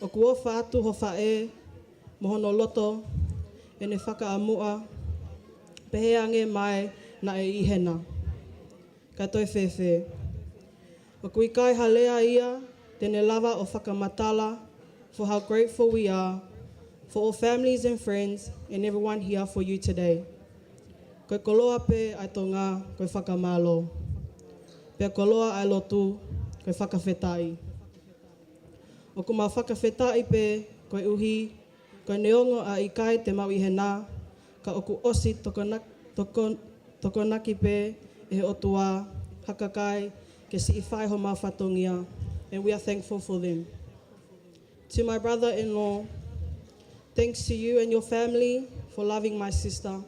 ʻOku ʻofa atu ho faʻē mo hono loto ʻene fakaʻamuʻa, pehē ange mai naʻe ʻi hena. Ka toe fēfē? ʻOku ʻikai ha lea ia te ne lava ʻo fakamatala for how grateful we are for all families and friends and everyone here for you today. Ko e koloa pē ʻa e Tonga ko e fakamālō. Pea koloa ʻa e lotu ko e fakafetaʻi. ʻOku mau fakafetaʻi pē koeʻuhi ko e neongo ʻa e ʻikai te mau ʻi hena, ka ʻoku ʻosi tokona-, tokon-, tokonaki pē ʻe he ʻOtua ha kakai ke siʻi fai homau fatongia, and we are thankful for them. To my brother-in-law, thanks to you and your family for loving my sister.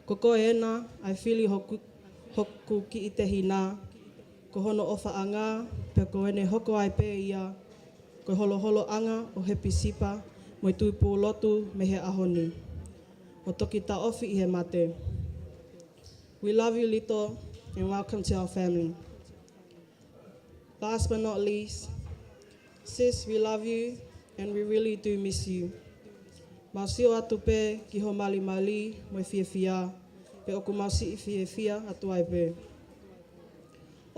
Ko koe ena ʻa e fili hoku, hoku kiʻi tehina, ko hono ʻofaʻanga, pea ko ʻene hoko ai pē ia ko e holoholoʻanga ʻo Hepisipa mo e tupu lotu mei he ʻaho ni, ʻo toki taʻofi ʻi he mate. We love you, Lito, and welcome to our family. Last but not least, sis, we love you and we really do miss you. Mau sio atu pē ki ho malimali mo e fiefia, pea ʻoku mau siʻi fiefia atu ai pē.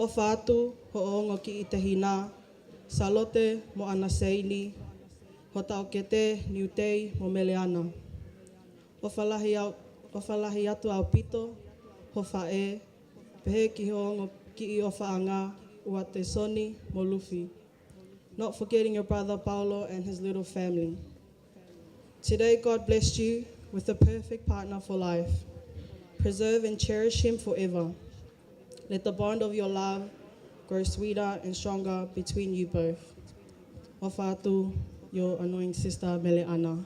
ʻOfa atu hoʻo ongo kiʻi tehina, Salote mo ʻAna Seini, ho taʻokete, Niutei mo Meleana. ʻOfa lahi au, ʻofa lahi atu ʻaupito ho faʻē, pehē ki ho ongo kiʻi ʻofaʻanga, Uatesoni mo Lufi. Not forgetting your brother Paulo and his little family. Today, God blessed you with the perfect partner for life. Preserve and cherish him forever. Let the bond of your love grow sweeter and stronger between you both. ʻOfa atu, your annoying sister, Meleana.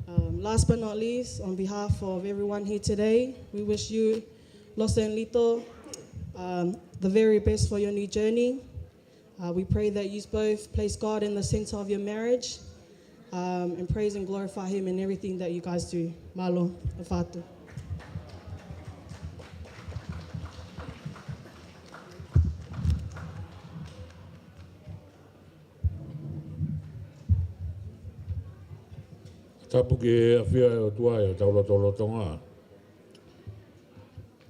Um, last but not least, on behalf of everyone here today, we wish you, Loso and Lito, um, the very best for your new journey. Uh, we pray that you both place God in the center of your marriage, um, and praise and glorify him in everything that you guys do. Mālō, ʻofa atu. Tapu ki he ʻafio ʻa e ʻOtua ʻi hotau lotolotonga.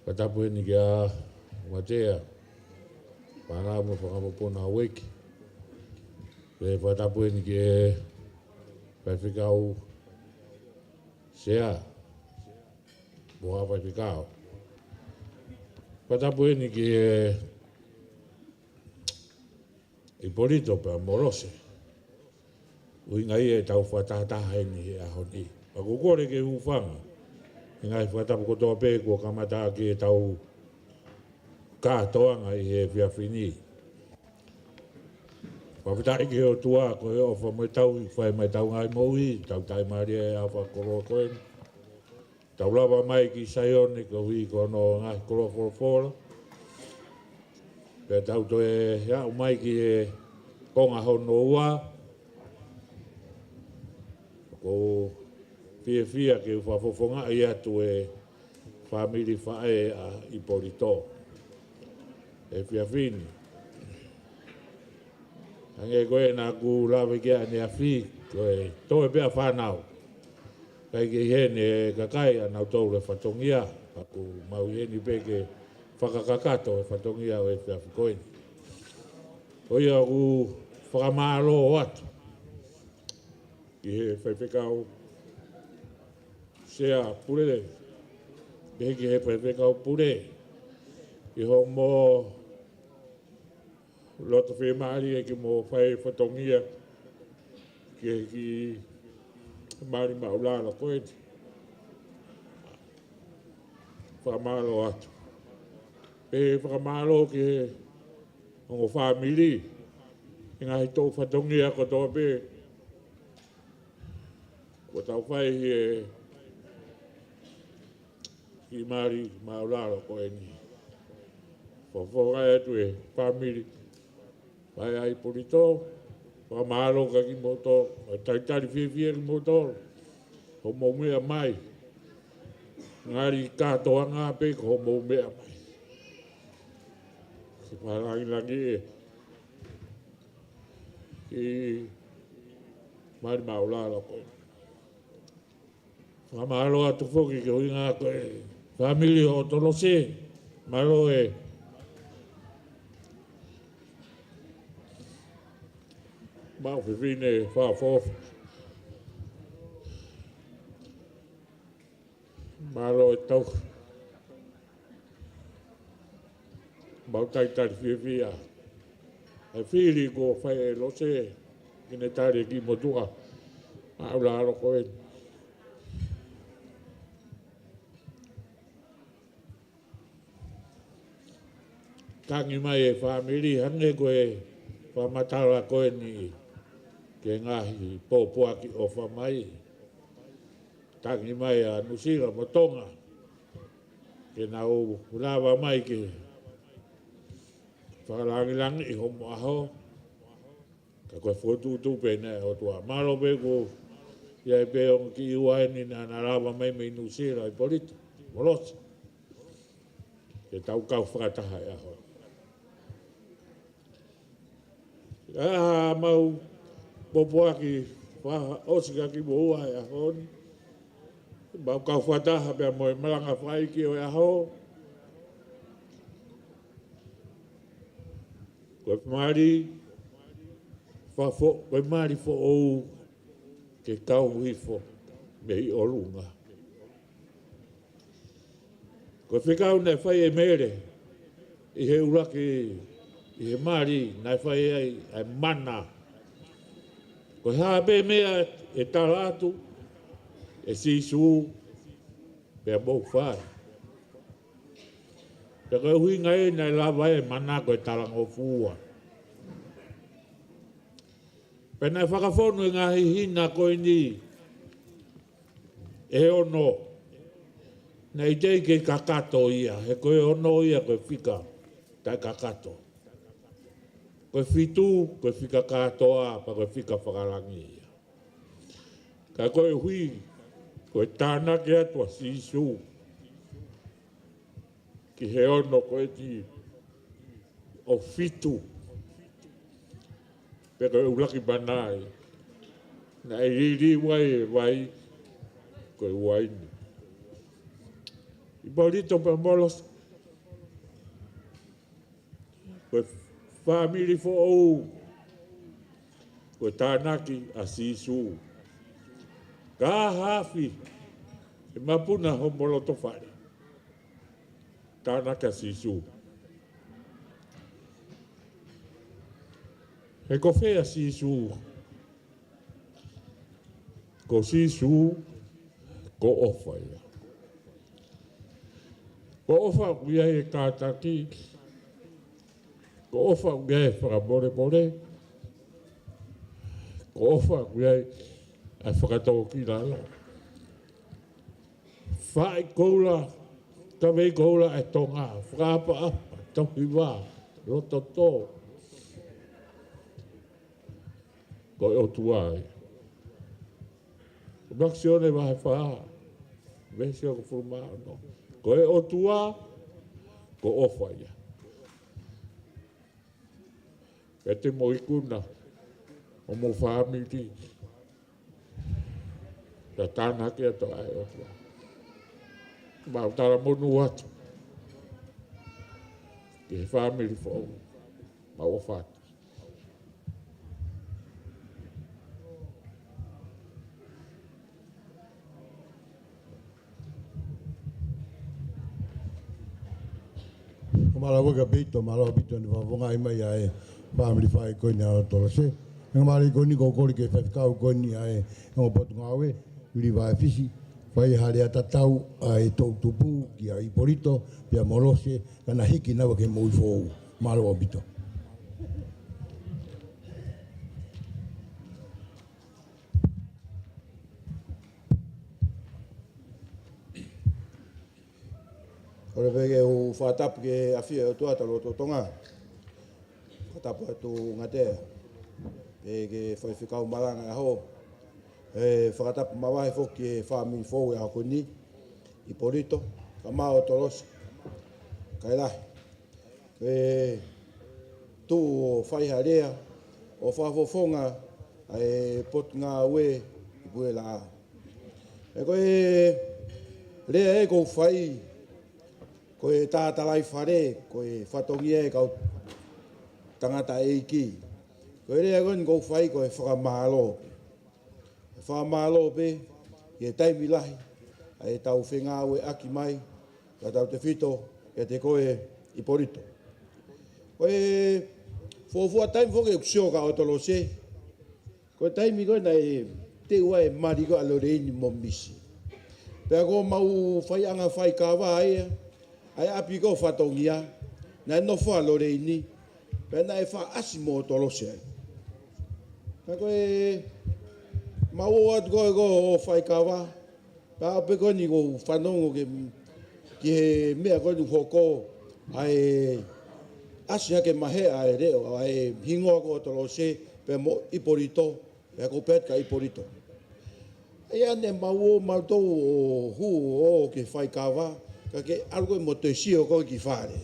Fakatapu heni kia Matea, Pānau mo Fakapapuna Ueki. Pea fakatapu heni ki he Faifekau Sea, mo ha faifekau. Fakatapu heni ki he Ipolito pea mo Lose. ʻUhinga ia ʻetau fakatahataha heni he ʻaho ni. Pea ʻoku ou kole ke hūfanga he ngaahi fakatapu kotoa pē kuo kamata ʻaki ʻetau kātoanga ʻi he efiafi ni. Fakafetaʻi ki he ʻOtua ko e ʻofa mo e tauhi ʻoku fai mai ʻetau ngaahi moʻui, tau taʻimālie he ʻaho fakakoloa ko eni. Tau lava mai ki Saione koeʻuhi ko hono ngaahi koloa folofola. Pea tau toe aʻu mai ki he konga hono ua. ʻOku ou fiefia ke u fakafofongaʻi atu e fāmili faʻē ʻa Ipolito he efiafi ni. Hangē ko ē naʻa ku lave ki ai ʻaneafi, ko e toe pē ʻa e fānau. ʻIkai ke ʻi heni e kakai ʻa nautolu e fatongia, ka ʻoku mau ʻi heni pē ke fakakakato e fatongia ʻo e efiafi ko eni. Ko ia ʻoku ou fakamālō atu ki he Faifekau Sea Pule, pehē ki he Faifekau Pule, ʻi hoʻomo loto fiemālie ke mo fai fatongia ki he kiʻi mali māʻulalo ko eni. Fakamālō atu. Pea fakamālō ki he ongo fāmili, he ngaahi toʻu fatongia kotoa pē kuo tau fai he kiʻi mali māʻulalo ko eni. Fakafofongaʻi atu e fāmili faʻē ʻa Ipolito, fakamālō kia kimoutolu, talitali fiefia kimoutolu, hoʻomou meʻa mai. Ngali kātoanga pē ko hoʻomou meʻa mai. Siʻi fakalāngilangiʻi e kiʻi mali māʻulalo ko eni. Fakamālō atu foki ki he ʻuhinga ko e fāmili ʻo Tolose. Mālō e maʻu fefine fakaʻofoʻofa. Mālō e tau mau talitali fiefia. E fili kuo fai ʻe Lose, ke ne tali e kiʻi motuʻa māʻulalo ko eni. Tangi mai e fāmili hangē ko e fakamatala ko eni ki he ngaahi pōpoaki ʻofa mai. Tangi mai ʻa Nuʻusila mo Tonga ke nau lava mai ke fakalāngilangiʻi hoʻomo ʻaho. Ka ko e fokotuʻutuʻu pē ena ʻa e ʻOtua. Mālō pē kuo ʻi ai pē ongo kiʻi ua eni naʻa na lava mai mei Nuʻusila, Ipolito mo Lose, ke tau kau fakataha he ʻaho ni. ʻA e mau pōpoaki fakaʻosi kia kimoua he ʻaho ni. Mau kau fakataha pea mo e malanga fakaʻeiki ʻo e ʻaho. Ko e mali, fa fo-, ko e mali foʻou ke kau hifo mei ʻolunga. Ko e fekau naʻe fai ʻe Mele ʻi he ʻuluaki, ʻi he mali naʻe fai ai ʻa e mana. Ko e hā pē meʻa ʻe tala atu ʻe Sīsū, pea mou fai. Pea ko e ʻuhinga ia naʻe lava ai e mana ko e talangofua. Pea naʻe fakafonu e ngaahi hina ko eni ʻe ono. Naʻe ʻikai ke kakato ia, he ko e ono ia ko e fika taʻekakato. Ko e fitu, ko e fika kātoa, pea ko e fika fakalangi ia. Ka koeʻuhi ko e tānaki atu ʻa Sīsū ki he ono ko eni ʻo fitu, pea ko e ʻuluaki mana ia, naʻe liliu ai e vai ko e uaine. ʻIpolito pea Molose, ko e fāmili foʻou, ko e tānaki ʻa Sīsū. Ka hafi e mapuna ho molotofale, tānaki ʻa Sīsū. He ko fē ʻa Sīsū? Ko Sīsū, ko ʻofa ia. Ko ʻofa ʻoku ʻi ai e kātaki, ko ʻofa ʻoku ʻi ai e fakamolemole, ko ʻofa ʻoku ʻi ai e fakatōkilalo. Fai koula, kavei koula e Tonga, fakaʻapaʻapa, tauhi vā, loto tō. Ko e ʻOtua ia. ʻUluaki Sione vahe fā, veesi hongofulu mā ono. Ko e ʻOtua, ko ʻofa ia. Pea te mo ikuna homou fāmili, pea tānaki atu ʻa e ʻOtua. Mau talamonū atu ki he fāmili foʻou, mau ʻofa atu. Ko mālō ʻaupito, mālō ʻaupito ʻene fakafeʻiloaki mai ʻa e fāmili faʻē ko eni ʻa Otolose. He ko mālō ko eni ko e kole ki he faifekau ko eni ʻa e ongo potungāue, Vili Vaefisi, fai ha lea tatau ʻa e toʻutupu kia ʻIpolito pea Molose, ka na hiki naua ki he moʻui foʻou. Mālō ʻaupito. Kole pē ke u fakatapu ki he ʻafio ʻa e ʻOtua ʻi hotau loto Tonga. Fakatapu atu Ngatea, pea ki he faifekau malanga ʻaho. ʻE fakatapu makehe foki ki he fāmili foʻou ʻi he ʻaho ko eni, ʻIpolito, kae ʻumaʻā Otolose, kae lahi. ʻE tuʻu ʻo fai ha lea ʻo fakafofonga ʻa e potungāue ʻi Puʻelau. He ko e lea ē ʻoku ou fai, ko e tātalai fale, ko e fatongia ʻa e kau tangataʻeiki. Ko e lea ko eni ʻoku ou fai ko e fakamālō. Fakamālō pē ʻi he taimi lahi ʻa ʻetau fengāueʻaki mai, kae tautefito kiate koe ʻIpolito. Ko e fuofua taimi foki ʻeku sio kia Otolose, ko e taimi ko ē naʻe teu ai e mali ko ē ʻa Loleini mo Misi. Pea ko homau faiʻanga faikava ia, ʻa e ʻapi ko ē ʻo fatongia, naʻe nofo ai Loleini, pea naʻe faʻa ʻasi mo Otolose ai. Ka ko e mau ō atu ko ē ʻo faikava, pea ʻaho pē ko eni ʻoku ou fanongo ki, ki he meʻa ko eni ʻoku hoko, ʻa e ʻasi hake maheʻa ʻa e leʻo, ʻa e hingoa ko ē ʻo Otolose, pea mo ʻIpolito, pea ko Pet ka ʻIpolito. ʻA ia naʻa mau ō mautolu ʻo hū ʻo ō ki he faikava, kae ke ʻalu ko ē mo toe sio ko ē ki fale.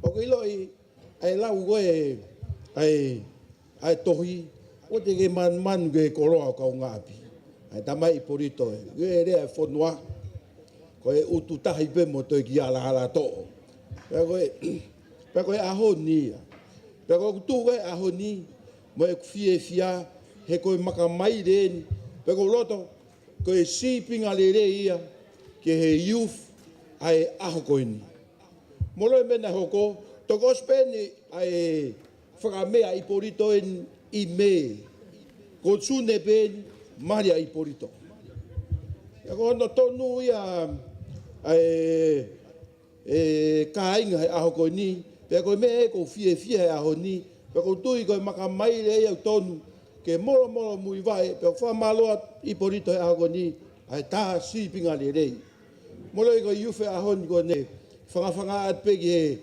ʻOku ʻiloʻi, ʻa e lau ko ē, ʻa e, ʻa e tohi, ʻoua te ke manumanu ki he koloa ʻo e kaungāʻapi. ʻA e tamai ʻIpolito ē, ko e lea ʻa e fonua, ko e utu tahi pē mo toe ki ʻalaʻala toʻo. Pea ko e, pea ko e ʻaho ni ia. Pea ko ʻeku tuʻu he ʻaho ni, mo ʻeku fiefia, he ko e makamaile eni, pea ko e loto, ko e sīpinga lelei ia, ki he youth ʻa e ʻaho ko eni. Mou ʻilo e meʻa naʻe hoko, toki ʻosi pē eni ʻa e fakameʻa ʻa ʻIpolito eni ʻi Mē. Ko Sune pē eni, mali ʻa ʻIpolito. Pea ko hono tonu ia, ʻa e e kāinga he ʻaho ko eni, pea ko e meʻa ē ʻoku ou fiefia he ʻaho ni, pea ʻoku ou tui ko e makamaile ia ʻoku tonu ke molomolomuivaʻe, pea ʻoku fakamālō atu ʻIpolito he ʻaho ko eni, ʻa e tā sīpinga lelei. Mou ʻilo ko e youth he ʻaho ni ko eni, fangafanga atu pē ki he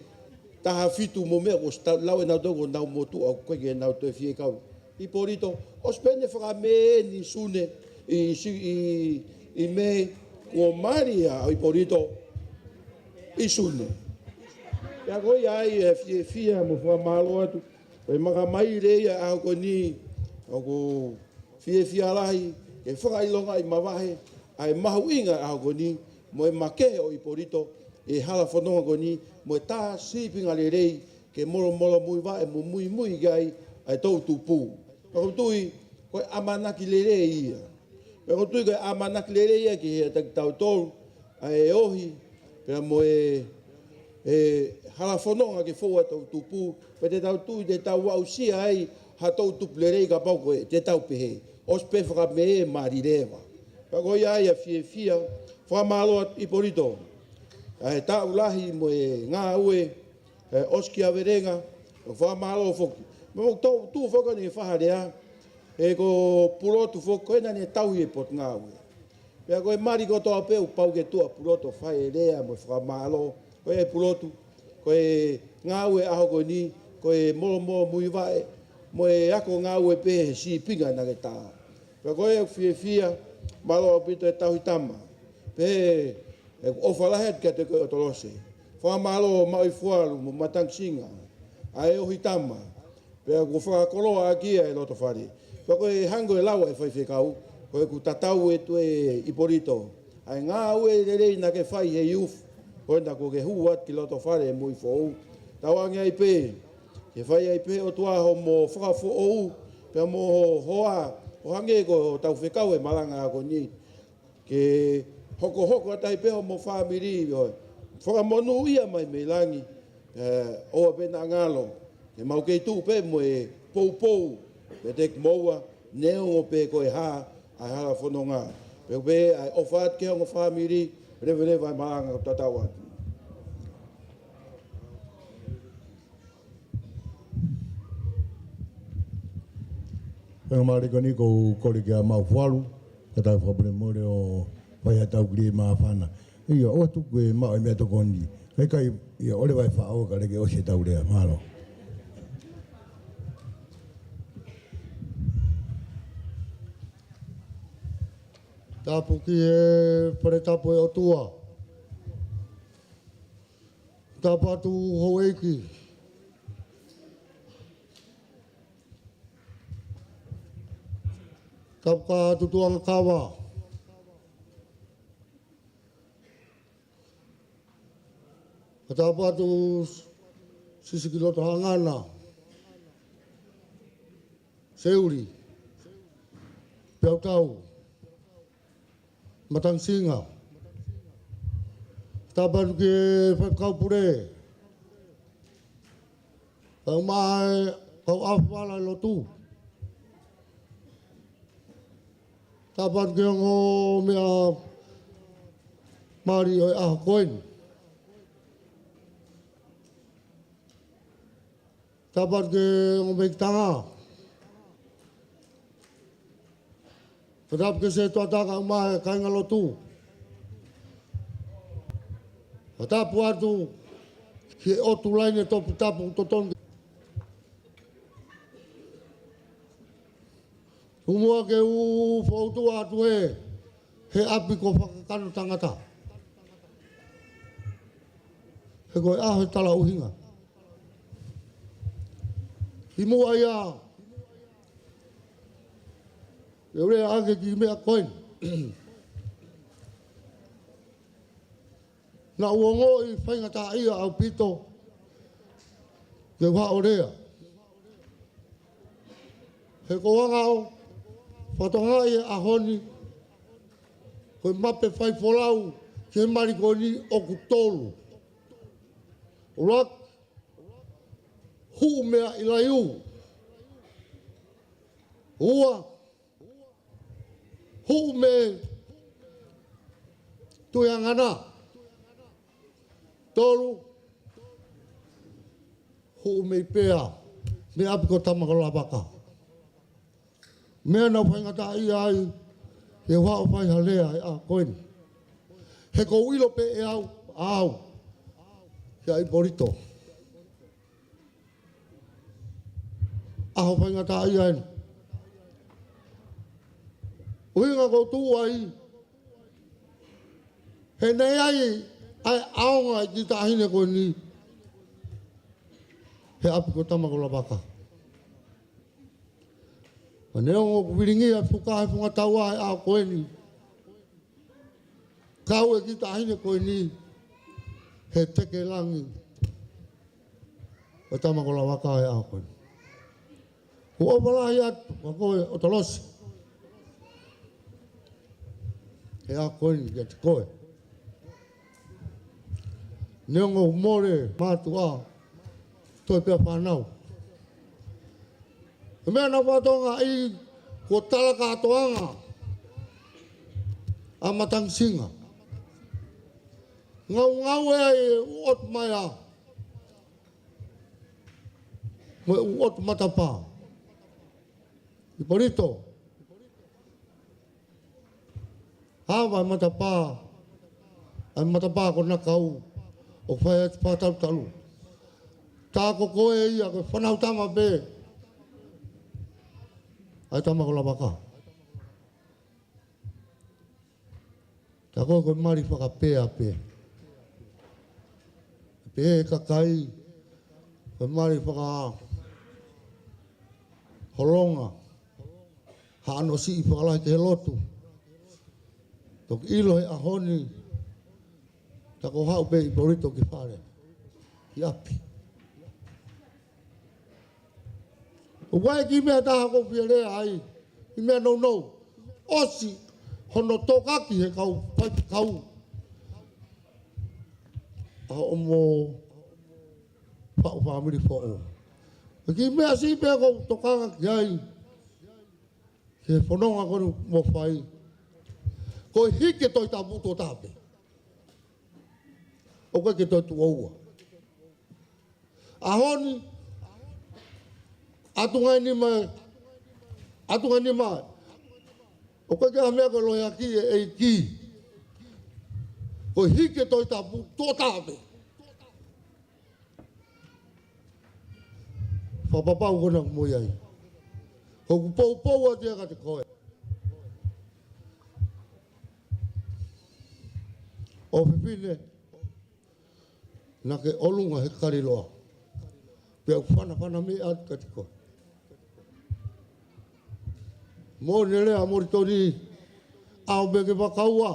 taha fitu mo e meʻa kuo ʻosi tau lau ʻe nautolu ko honau motuʻa ʻoku ʻikai ke nau toe fie kau. ʻIpolito, ʻosi pē eni e fakameʻa eni ʻi Sune, ʻi Si-, ʻi, ʻi Mē, kuo mali ʻa ʻIpolito ʻi Sune. Pea ko ia ai e fiefia mo e fakamālō atu, ko e makamaile ia he ʻaho ko eni, ʻoku ou fiefia lahi ke fakaʻilongaʻi mavahe ʻa e mahuʻinga ʻo e ʻaho ko eni, mo e makehe ʻo ʻIpolito he hala fononga ko eni, mo e tā sīpinga lelei, ke molomolomuivaʻe mo muimui ki ai ʻa e toʻutupu. Pea ʻoku ou tui, ko e ʻamanaki lelei ia. Pea ʻoku ou tui ko e ʻamanaki lelei ia ki he ʻiate kitautolu, ʻa e ohi, pea mo e, e hala fononga ke fou ʻa e toʻutupu, pea te tau tui te tau aʻusia ai ha toʻutupu lelei kapau ko ē te tau pehē. ʻOsi pē fakameʻa mali leva. Pea ko ia ai e fiefia, fakamālō atu ʻIpolito. ʻA e taʻu lahi mo e ngāue, ʻe ʻosi ki ʻavelenga, ʻo fakamālō foki. Mo ʻoku tau tuʻu foki eni he fakalea, he ko Pulotu foki, ko ena naʻe tauhi e potungāue. Pea ko e mali kotoa pē ʻoku pau ke tuʻu ʻa Pulotu ʻo fai e lea mo e fakamālō, ko e Pulotu, ko e ngāue ʻaho ko eni, ko e molomolomuivaʻe, mo e ako ngāue pē he sīpinga naʻa ke tā. Pea ko e fiefia, mālō ʻaupito e Tauhi Tama. Pea ʻoku ou ʻofa lahi atu kiate koe ʻOtolose. Fakamālō Maʻuifualu mo Matangisinga, ʻa e ohi tama. Pea ʻoku fakakoloa ʻaki ia e loto fale. Pea ko e hangē ko e lau ʻa e faifekau, ko ʻeku tatau atu ʻe ʻIpolito. ʻA e ngāue lelei naʻa ke fai he youth, ko ena kuo ke hū atu ki loto fale mo e foʻou. Tauange ai pē, ke fai ai pē ʻOtua hoʻomo fakafoʻou, pea mo ho hoa, ʻo hangē ko hotau fekau he malanga ko eni. Ke hokohoko atu ai pē hoʻomo fāmili, ʻo fakamonūʻia mai mei langi, ē, ʻoua pē naʻa ngalo, ke mau kei tuʻu pē mo e poupou, pea te ke moua, neongo pē ko e hā, ʻa e hala fononga. Pea ʻoku pehē ʻa e ʻofa atu ki he ongo fāmili, leveleva e malanga ʻoku tatau atu. Pea mālie ko eni ʻoku ou kole kia Maʻuifualu, ka tau fakamolemole ʻo fai haʻatau kili māfana. ʻIo, ʻoua tuku e maʻu e meʻatokoni. Kae ʻikai, ʻio, ʻoua leva e faʻo kae leke ʻosi ʻetau lea. Mālō. Tapu ki he Fale Tapu ʻo e ʻOtua. Tapu atu houʻeiki. Tapu kia Tutuʻanga Kava. Ka tapu atu Sisiki Loto Hangana. Seuli, Peautau, Matangisinga. Tapu atu ki he Faifekau Pule. Kau mai, kau ʻafu vala lotu. Tapu atu ki he ongo meʻa mali ʻo e ʻaho ko eni. Tapu atu ki he ongo mehikitanga. Tapu ki he sētuata kae ʻumaʻā e kāingalotu. Tapu atu ki he ʻotu laine toputapu totonu. Tuku muʻa ke u fokotuʻu atu ē, he ʻapi ko Fakakano Tangata. He ko e ʻaho e talaʻuhinga. Kimuʻa ia, ʻe u lea ʻaki e kiʻi meʻa ko eni. Naʻa ku ongoʻi faingataʻaʻia ʻaupito ke u haʻu ʻo lea. He ko e anga ʻo e fakatokangaʻi ʻo e ʻaho ni, ko e mape faifolau ki he mali ko eni ʻoku tolu. ʻUluaki, Huʻumeaʻilaiu. Ua, Huʻume Tuiangana. Tolu, Huʻumeipea, mei ʻapi ko Tama ko Lavaka. Meʻa naʻe faingataʻaʻia ai ke u haʻu ʻo fai ha lea he ʻaho ko eni. He ʻoku ou ʻilo pē ʻe au, au, kia ʻIpolito, ʻaho faingataʻaʻia eni. ʻUhinga ʻoku ou tuʻu ai, he naʻe ʻi ai ʻa e ʻaonga ʻo e kiʻi taʻahine ko eni he ʻapi ko Tama ko Lavaka. Ka neongo ʻoku vilingia e fuka he funga taua he ʻaho ko eni, kau e kiʻi taʻahine ko eni he teke langi ʻo Tama ko Lavaka he ʻaho ko eni. ʻOku ou ʻofa lahi atu kia koe ʻOtolosi he ʻaho ko eni kiate koe. Neongo ʻoku mole mātuʻa, toe pē ʻa fānau. Ko e meʻa naʻe fakatokangaʻi, kuo tala kātoanga ʻa Matangisinga. Ngaungaue ai e ʻū ʻotu maea mo e ʻū ʻotu matapā. ʻIpolito, ava e matapā, ʻa e matapā ko Nakau, ʻo fai atu e fakatalutalu. Tā ko koe ia ko e fānau tama pē ʻa e Tama ko Lavaka. Tā ko e, ko e mali fakapea pē. Pehē ʻe he kakai, ko e mali fakaholonga, haʻano siʻi fakalahi ki he lotu. Toki ʻilo he ʻaho ni, tā ko e haʻu pē ʻIpolito ki fale, ki ʻapi. ʻOku ʻi ai e kiʻi meʻa ʻe taha ʻoku ou fie lea ai, kiʻi meʻa nounou. ʻOsi hono tokanga ʻe he kau faifekau ʻa hoʻomo faʻu fāmili foʻou. Ko e kiʻi meʻa siʻi pē ʻoku ou tokanga ki ai, ki he fononga ko eni ʻoku mou fai, ko e hiki e Tohi Tapu tuʻo taha pē. ʻOku ʻikai ke toe tuʻo ua. ʻAho ni, ʻatu ngaahi nima, ʻatu ngaahi nima. ʻOku ʻikai ke ʻi ai ha meʻa ko e lohiakiʻi e ʻEiki. Ko e hiki e Tohi Tapu tuʻo taha pē. Fakapapau ko ena ʻoku mou ʻi ai. Ko ʻeku poupou atu ia kiate koe, ʻofefine, naʻa ke ʻolunga he kaliloa. Pea u fanafana mai atu kiate koe. Moʻoni e lea ʻa Molitoni, ʻaho pē ke fakaua.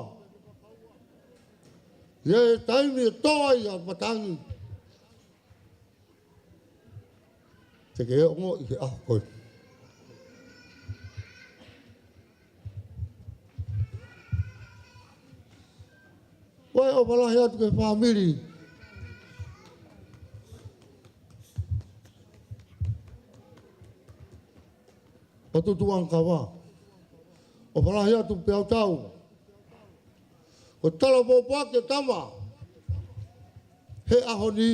ʻI he taimi ʻe tō ai ʻa matangi, te ke ongoʻi he ʻaho ko ē. Ko e ʻofa lahi atu ki he fāmili ʻo Tutuʻangakava. ʻOfa lahi atu pē ʻa e tau. Ko e tala pōpoaki ʻa e tama he ʻaho ni,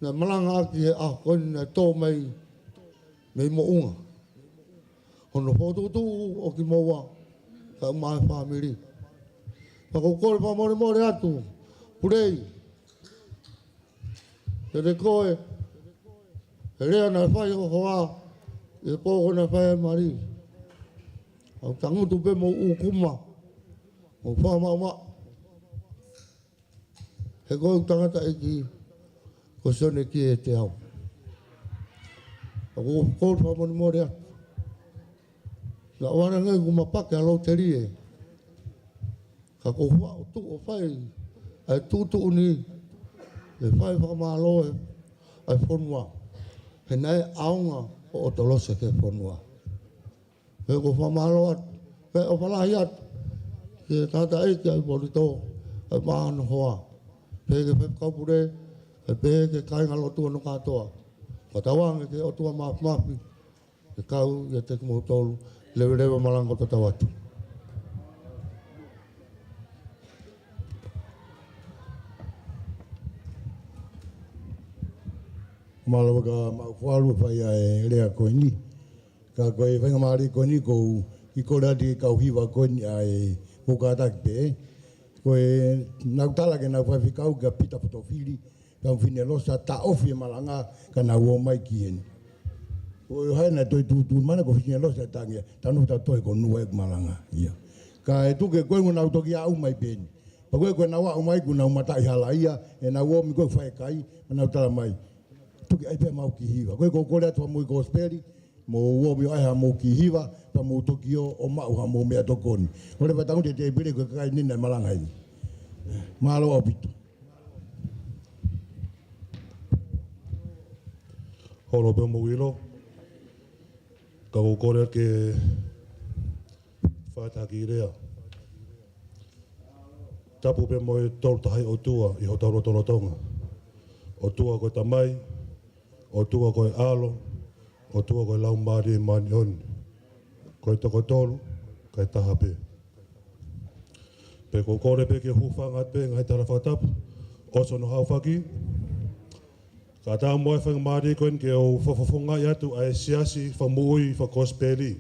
naʻe malangaʻaki he ʻaho ko eni naʻe tō mai mei Moʻunga. Hono fokotuʻutuʻu ʻo kimoua, kae ʻumaʻā e fāmili. Pea ʻoku ou kole fakamolemole atu, Pulei, kiate koe, he lea naʻe fai ʻe ho hoa ʻi he pō ko ē naʻe fai ai e mali. ʻOku ou tangutu pē mo ʻū kuma, mo fakamaʻumaʻu. He ko e tangataʻeiki ko Sione Kieteau. ʻOku ou kole fakamolemole atu. Naʻa ku ʻalu ange ʻo mapaki ʻa Lotelie. Ka ʻoku ou faʻu tuʻu ʻo fai ʻa e tuʻutuʻuni, ʻe fai fakamālō ʻa e fonua. ke ne ʻaonga ʻo ʻOtolose ki he fonua. Pea ʻoku ou fakamālō atu, pea ʻofa lahi atu ki he tangataʻeiki ʻa e Polito, ʻa e mānohoa, pehē ki he faifekau pule, pea pehē ki he kāingalotu hono kātoa. Fakatauange ki he ʻOtua Māfimafi ke kau ʻiate kimoutolu, leveleva malanga ʻo tatau atu. Mālō ka mau falu fai ʻa e lea ko eni. Ka ko e faingamālie ko eni ʻoku ou kole atu ki he kau hiva ko eni ʻa e, ʻoku kātaki pē. Ko e nau tala ke nau faifekau kia Pita Potofili, ka mo Finelosa taʻofi e malanga ka nau ō mai ki heni. Ko e ʻuhinga naʻe toe tuʻutuʻuni mai ko Finelosa tangia, tanu ta toe ko nua e malanga. Ia. Ka e tuku ke ko e nau toki aʻu mai pē eni. Pea ko e ko e nau aʻu mai kuo nau mataʻi hala ia, ʻenau ō mai ko e fai kai, nau tala mai. Tuku ai pē mau kiʻi hiva. Ko e ʻoku ou kole atu ha moʻui kosipeli, mou ō mai ʻo ʻai ha moʻui kiʻi hiva, pea mou toki ō ʻo maʻu ha moʻui meʻatokoni. Ko e leva tangu te te pile ko e kai nina e malanga heni. Mālō ʻaupito. Holo pē mou ʻilo. Ka ʻoku ou kole ke fai ha kiʻi lea. Tapu pē mo e Tolu Tahaʻi ʻOtua ʻi hotau lotolotonga. ʻOtua ko e Tamai, ʻOtua ko e ʻAlo, ʻOtua ko e Laumālie Māʻoniʻoni. Ko e toko tolu, kae taha pē. Pea ʻoku ou kole pē ke hūfanga pē ngaahi tala fakatapu, ʻosi hono haofaki. Kae ʻatā mo e faingamālie ko eni ke u fakafofongaʻi atu ʻa e siasi fakamoʻui fakakosipeli.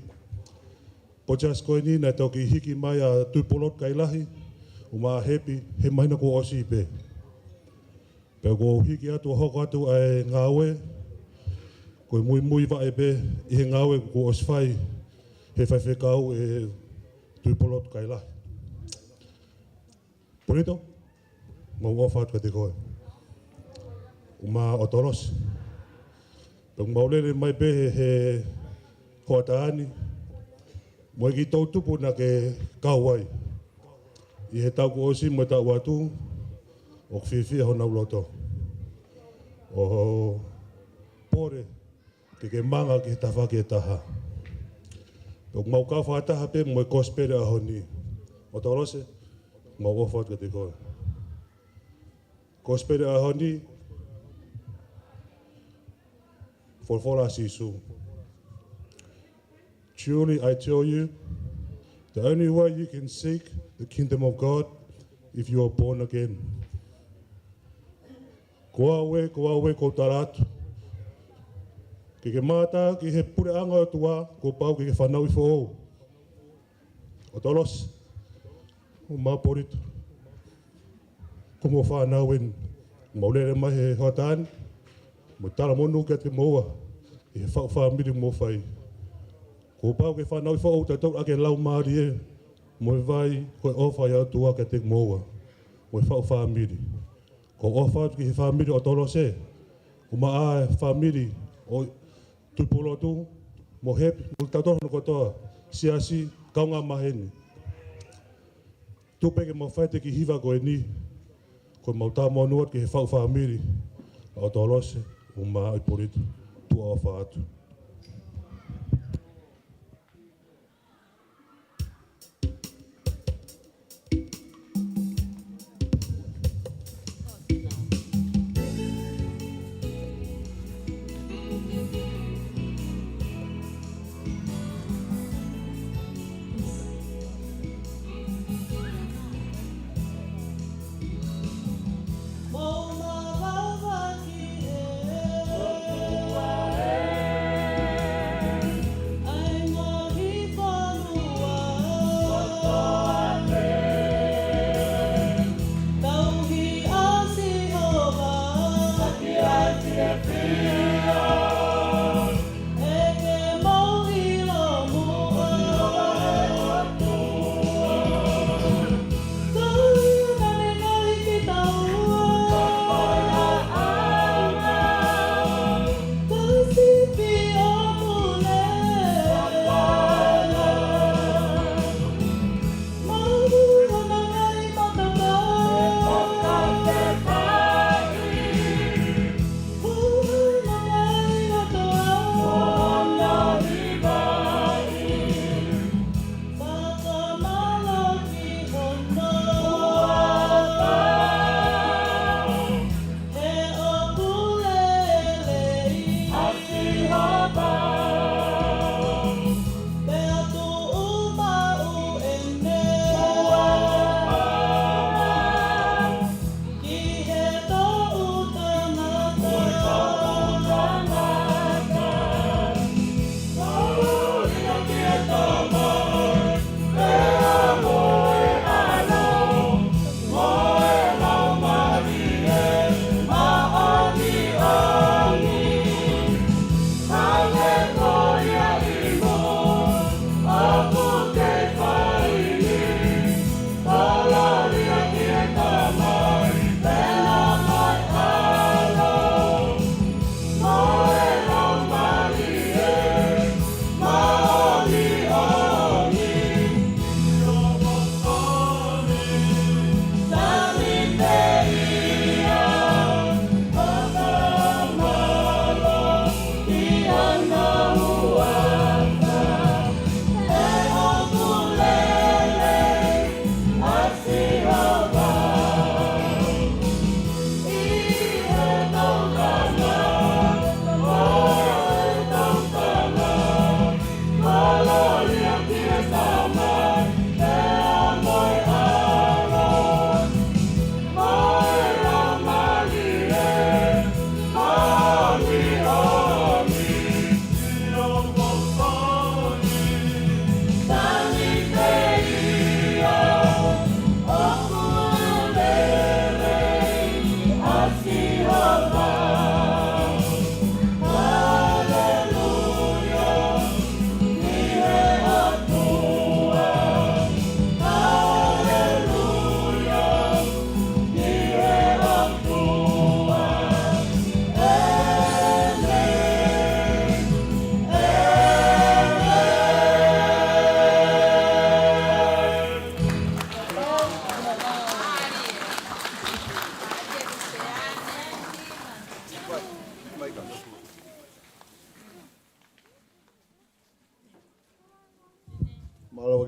Pea siasi ko eni naʻe toki hiki mai ʻa Tuʻipulotu Kailahi, ʻumaʻā Hepi, he māhina kuo ʻosi pē. Pea ʻoku ou hiki atu ʻo hoko atu ʻa e ngāue, ko e muimui vaʻe pē ʻi he ngāue kuo ʻosi fai he faifekau ʻe Tuʻipulotu Kailahi. Polito, mau ʻofa atu kiate koe. ʻUmaʻā ʻOtolose. Pea mau lele mai pē he, he hoʻatā ni. Mo e kiʻi toʻutupu naʻa ke kau ai. ʻI he taʻu kuo ʻosi mo e taʻu atu, ʻoku fiefia honau loto. ʻO pole, ke ke manga ki he tafaʻaki ʻe taha. Pea ʻoku mau kau fakataha pē mo e kosipeli ʻaho ni. ʻOtolose, mau ʻofa atu kiate koe. Kosipeli ʻaho ni, folofola ʻa Sīsū. Truly I tell you, the only way you can seek the kingdom of God if you are born again. Ko au ē, ko au ē, ʻoku ou tala atu. Ke ke mamata ki he puleʻanga ʻo e ʻOtua, kuo pau ke ke fanauʻi foʻou. ʻOtolose, ʻumaʻā Polito. Ko hoʻomou fānau eni, mau lele mai he hoʻatā ni, mo talamonū kiate kimoua, ʻi he faʻu fāmili ʻoku mou fai. Kuo pau ke fanauʻi foʻou kitautolu ʻaki e Laumālie, mo e vai, ko e ʻofa ʻa e ʻOtua kiate kimoua, mo e faʻu fāmili. ʻOku ou ʻofa atu ki he fāmili ʻo ʻOtolose, ʻumaʻā e fāmili ʻo Tuʻipulotu, mo Hepi, mo kitautolu hono kotoa, siasi, kaungā maheni. Tuku pē ke mau fai atu e kiʻi hiva ko eni, ko ʻemau talamonū atu ki he faʻu fāmili ʻa ʻOtolose, ʻumaʻā ʻIpolito, tuʻa ʻofa atu.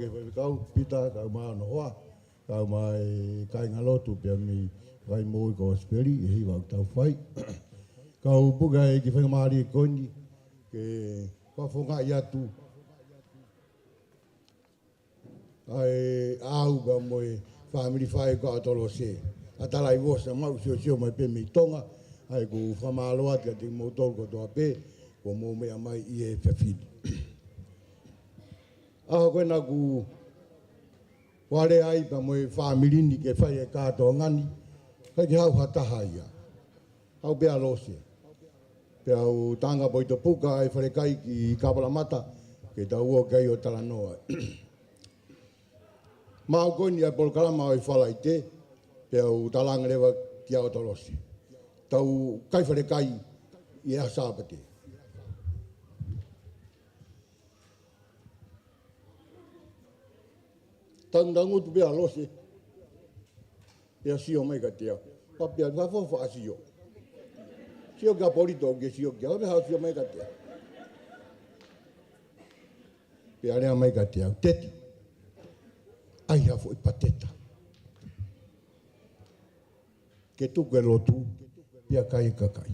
Ke faifekau Pita, kae ʻumaʻā hono hoa, kae ʻumaʻā e kāingalotu pea mei Vaimoʻui Kosipeli, ʻi he hiva ʻoku tau fai. Kau puke ʻa e kiʻi faingamālie ko eni, ke fakafofongaʻi atu ʻa e ʻaʻau pea mo e fāmili faifekau ʻa Tolose. ʻA Talaivosa, maʻu siosio mai pē mei Tonga, ʻa ia ʻoku ou fakamālō atu kiate kimoutolu kotoa pē, kuo mou meʻa mai ʻi he efiafi ni. ʻAho ko ē naʻá ku fale ai pea mo e fāmili ni ke fai e kātoanga ni, ʻikai ke haʻu ha taha ia. Haʻu pē ʻa Lose. Pea u tanga poi topuka ʻa e falekai ki Kapalamata, ke tau ō ki ai ʻo talanoa. Maʻu ko eni ʻa e polokalama ʻo e Falaite, pea u talaange leva kia ʻOtolose, tau kai falekai ʻi he ʻaho Sāpate. Tangutangutu pē ʻa Lose, pea sio mai kiate au. Pea pea fafo fa sio. Sio kia Polito ke sio kia, me haʻu sio mai kiate au. Pea lea mai kiate au, Teti, ʻai ha foʻi pateta ke tuku e lotu, pea kai e kakai.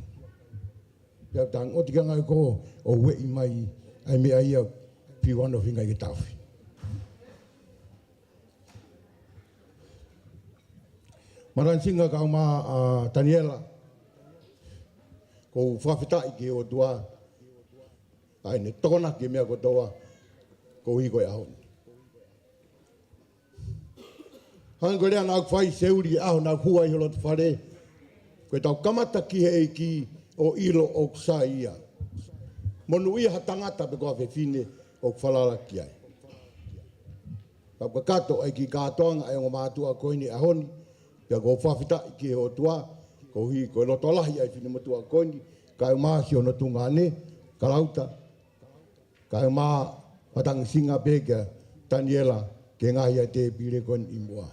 Pea tango oti kia ngai ko, ʻo ueʻi mai ʻa e meʻa ia, piu ano finga i ke tafi. Malansinga kae ʻumaʻā ʻa Taniela, ʻoku ou fakafetaʻi ki he ʻOtua, ʻa ʻene tokonaki e meʻa kotoa, koeʻuhi ko e ʻaho ni. Hangē ko e lea naʻá ku fai, Seuli, ʻi he ʻaho naʻá ku hū ai ho loto fale, ko ʻetau kamata ki he ʻEiki ʻo ʻilo ʻoku sai ia. Monūʻia ha tangata pe ko ha fefine ʻoku falala ki ai. Kau kakato ʻa e kiʻi kātoanga ʻa e ongo mātuʻa ko eni he ʻaho ni, pea ʻoku ou fakafetaʻi ki he ʻOtua, koeʻuhi ko e loto lahi ʻa e finemotuʻa ko eni, kae ʻumaʻā siʻono tuongaʻane, Kalauta, kae ʻumaʻā Matangisinga pea kia Taniela, ke ngaohi ʻa e tēpile ko eni ʻi muʻa.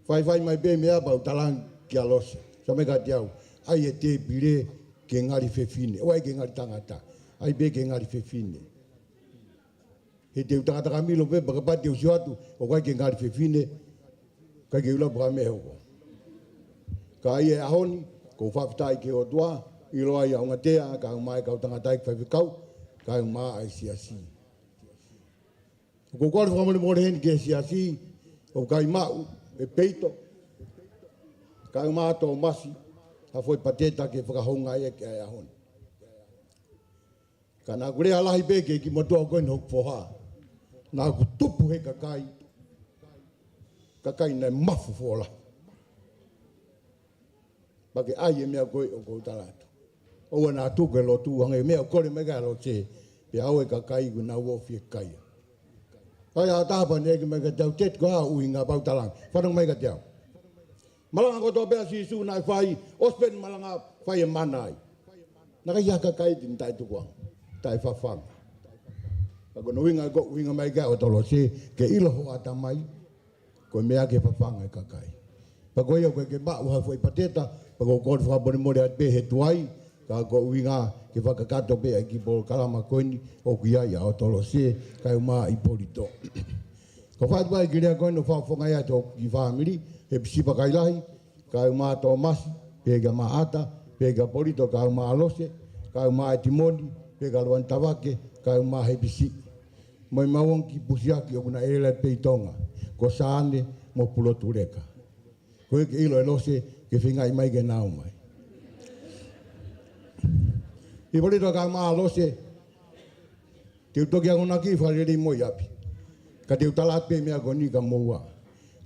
Faifai mai pē meʻa pea u talaange kia Lose, sio mai kiate au, ʻai e tēpile ke ngali fefine, ʻoua ʻe ke ngali tangata, ʻai pē ke ngali fefine. He te u takataka milo pē, pea kapau te u sio atu ʻoku ʻikai ke ngali fefine, ʻikai ke u ʻilo pe ko e hā e meʻa ʻe hoko. Ka ʻi he ʻaho ni, ʻoku ou fakafetaʻi ki he ʻOtua, ʻiloa ʻa Ongatea, kae ʻumaʻā e kau tangataʻeiki faifekau, kae ʻumaʻā e siasi. ʻOku ou kole fakamolemole heni ki he siasi, ʻoku ʻikai maʻu ʻe Peito, kae ʻumaʻā Tōmasi, ha foʻi pateta ke fakahoungaʻi ʻaki ʻa e ʻaho ni. Ka naʻá ku lea lahi pē ki he kiʻi motuʻa ko eni hoku foha. Naʻá ku tupu he kakai, kakai naʻe mafu fola. Pea ke ʻai e meʻa ko ē ʻoku ou tala atu. ʻOua naʻa tuku e lotu, hangē e meʻa ʻoku kole mai ki ai ʻa Lose, pea ʻoua e kakai kuo nau ofi e kakai. ʻAi ha taha pea ne ʻeke mai kiate au, Teti, ko e hā e ʻuhinga, pea u talaange. Fanongo mai kiate au. Malanga kotoa pē ʻa Sīsū naʻe fai, ʻosi pē ʻene malanga, fai e mana ai. Naʻe ʻikai ha kakai te ne taʻetukuʻanga, taʻefafanga. Ka ko hono ʻuhinga, ko e ʻuhinga mai ki ai ʻa ʻOtolose, ke ʻilo hoʻo ʻatamai, ko e meʻa ke fafanga e kakai. Pea ko ia ʻoku ʻikai ke maʻu ha foʻi pateta, pea ʻoku ou kole fakamolemole atu pē he tuai, ka ko e ʻuhinga ke fakakakato pē ʻa e kiʻi polokalama ko eni, ʻoku ʻi ai ʻa ʻOtolose, kae ʻumaʻā ʻa Polito. Ko e fai atu pē ʻa e kiʻi lea ko eni ʻo fakafofongaʻi atu ki he fāmili, he pisipa kai lahi, kae ʻumaʻā Tōmasi, pea kia Maʻata, pea kia Polito, kae ʻumaʻā Lose, kae ʻumaʻā ʻEtimoni, pea kia Luana Tavake, kae ʻumaʻā Hepisi. Mo e maʻuʻanga kiʻi pusiaki ʻoku na ʻelea pē ʻi Tonga, ko Sane mo Pulotu Leka. Ko e ke ʻilo ʻe Lose, ke feingaʻi mai ke nau ō mai. ʻI Polito kae ʻumaʻā Lose, te u toki akonaki fakalelei mo e ʻapi. Ka te u tala atu pē meʻa ko eni kia moua.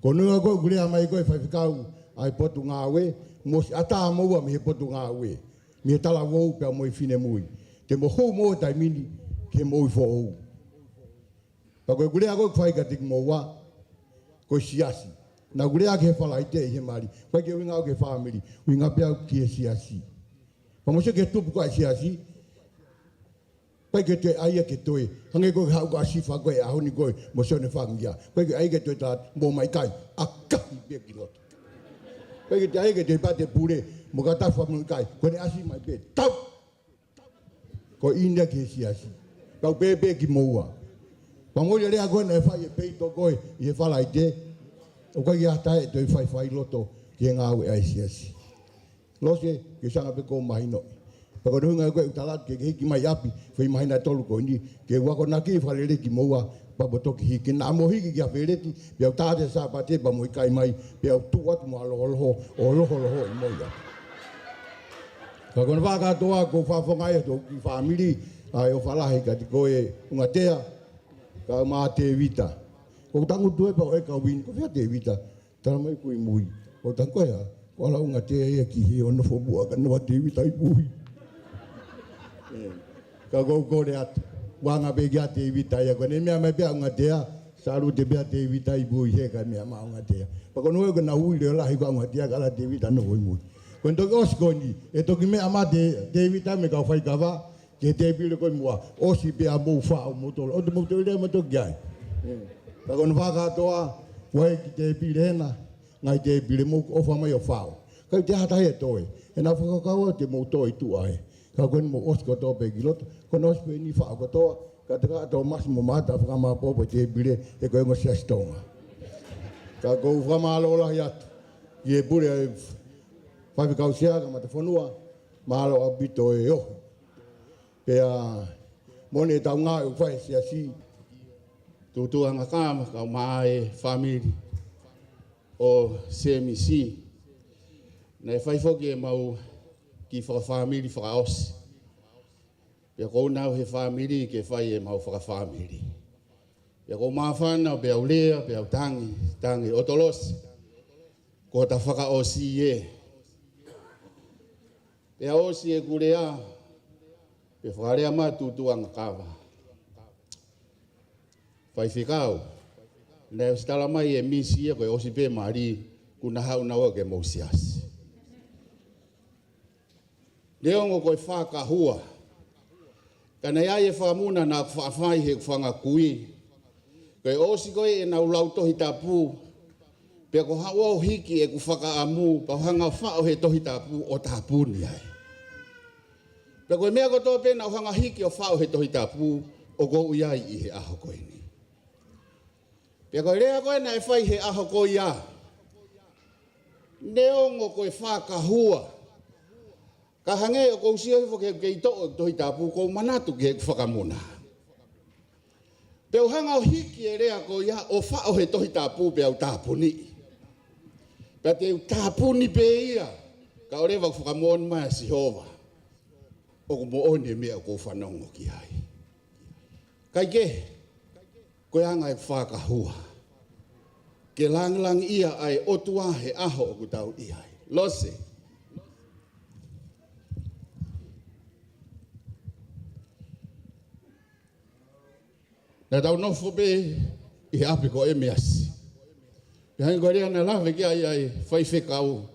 Ko hono ʻuhinga ko ē ʻoku lea mai ko ē faifekau ʻa e potungāue, mou ʻosi ʻatā moua mei he potungāue, mei he talavou pea mo e finemui. Te mou hū moua he taimi ni ki he moʻui foʻou. Pea ko ʻeku lea ko ē ʻoku fai kiate kimoua, ko e siasi. Naʻá ku lea ki he Falaite ʻi he mali. ʻIkai ke ʻuhinga au ki he fāmili, ʻuhinga pē au ki he siasi. Pea mou sio ki he tupu ko ē ʻa e siasi, ʻikai ke toe ʻai ia ke toe. Hangē ko e haʻu ko ē ʻa Sifa ko ē he ʻaho ni ko ē, mo Sione Fangia. ʻIkai ke ʻai ia ke toe tā, mo mai kai, ʻakahi pē ki loto. ʻIkai ke toe ʻai ia ke toe pate pule, mo ka tafa mo kai, ko ʻene ʻasi mai pē, tau! Ko ʻeni ia ki he siasi. Kau pēpē kimoua. Pea mo e lea ko ē naʻe fai ʻe Peito ko ē ʻi he Falaite, ʻoku ʻikai ke ʻi ai ha taha ʻe toe faifai loto ki he ngāue ʻa e siasi. Lose, ke sanga pē ʻoku mahinoʻi. Pea ko e ʻuhinga ia ko ē ʻoku ou tala atu ke ke hiki mai ʻapi, foʻi māhina ʻe tolu ko eni, ke u akonaki fale lelei kimoua, pea mo toki hiki. Naʻa mo hiki ki ʻAfeleti, pea u tā atu e Sāpate, pea mo ʻikai mai, pea u tuʻu atu mo ha loholoho, ʻo loholohoʻi mo ia. Ka ko hono fakakātoa, ʻoku ou fakafofongaʻi atu hoku kiʻi fāmili, ʻa e ʻofa lahi kiate koe Ungatea, kae ʻumaʻā Tevita. ʻOku ou tangutu ē pea u ʻeke kia Uini, ko fē ʻa Tevita? Tala mai ko ē ʻi mui. ʻOku ou tangutu ē, ko ʻAla Ungatea ia ki hē ʻo nofo muʻa kia Noa Tevita ʻi mui. Ē, ka ʻoku ou kole atu. Ua anga pē kia Tevita ia, ko ʻene meʻa mai pē ʻa Ungatea, salute pē ʻa Tevita ʻi mui he kae meʻa mai ʻa Ungatea. Pea ko hono ʻuhinga ko ena ʻoku ui leʻo lahi ko ē ʻa Ungatea kia ʻAla Tevita ʻo nofo ʻi mui. Ko eni toki ʻosi ko eni, ʻe toki meʻa mai ʻa Tevita mo e kau faikava ki he tēpile ko ē muʻa, ʻosi pē ʻa mou faʻo moutolu. ʻOua te mou toe lea mai toki ai. Ē. Ka ko hono fakakātoa, ʻoua ʻe kiʻi tēpile ena, ngaahi tēpile mou ʻofa mai ʻo faʻo. ʻIkai toe ʻi ai ha taha ia ʻe toe. He naʻa ku fakakaukau te mou toe ʻi tuʻa ē. Ka ko eni mou ʻosi kotoa pē ki loto, ko hono ʻosi pē eni faʻo kotoa, ka te ka Tōmasi mo Mata fakamāʻopoʻopo e tēpile, he ko e ongo siasi Tonga. Ka ʻoku ou fakamālō lahi atu ki he pule ʻa e Faifekau Sea, kamata fonua, mālō ʻaupito e ohi. Pea moʻoni ʻetau ngāue ʻoku fai he siasi, Tuʻutuʻu Angakava, kae ʻumaʻā e fāmili ʻo Semisi. Naʻe fai foki ʻemau kiʻi fakafāmili fakaʻosi. Pea ʻoku ou nau he fāmili ke fai ʻemau fakafāmili. Pea ʻoku ou māfana, pea u lea, pea u tangi, tangi, ʻo tolosi. Ko hota fakaʻosi ē. Pea ʻosi ʻeku lea, pea fakalea mai Tuʻutuʻu Angakava. Faifekau, naʻe ʻosi tala mai ʻe Misi ia ko e ʻosi pē mali, kuo na haʻu naua ki homou siasi. Neongo ko e fakahua, ka naʻe ʻi ai e fakamuna naʻa ku faʻa fai heʻeku fanga kui, ko e ʻosi ko ē ʻenau lau Tohi Tapu, pea ko e haʻu au ʻo hiki ʻeku fakaʻamu, pea u hanga ʻo faʻo he Tohi Tapu ʻo tāpuni ai. Pea ko e meʻa kotoa pē naʻa ku hanga ʻo hiki ʻo faʻo he Tohi Tapu, ʻoku ou ʻi ai ʻi he ʻaho ko eni. Pea ko e lea ko ē naʻe fai he ʻaho ko ia, neongo ko e fakahua, ka hangē ʻoku ou sio hifo ki heʻeku kei toʻo e Tohi Tapu, ʻoku ou manatu ki heʻeku fakamuna. Pea u hanga ʻo hiki e lea ko ia ʻo faʻo he Tohi Tapu pea u tāpuniʻi. Pea te u tāpuni pē ia, kae ʻoua leva kuo fakamoʻoni mai ʻa Sihova ʻoku moʻoni e meʻa ʻoku ou fanongo ki ai. Kae kehe, ko e anga e fakahua ke langilangiʻia ʻa e ʻOtua he ʻaho ʻoku tau ʻi ai. Lose. Naʻa tau nofo pē ʻi he ʻapi ko ʻEmeasi. Pea hangē ko e lea naʻe lave ki ai ʻa e faifekau.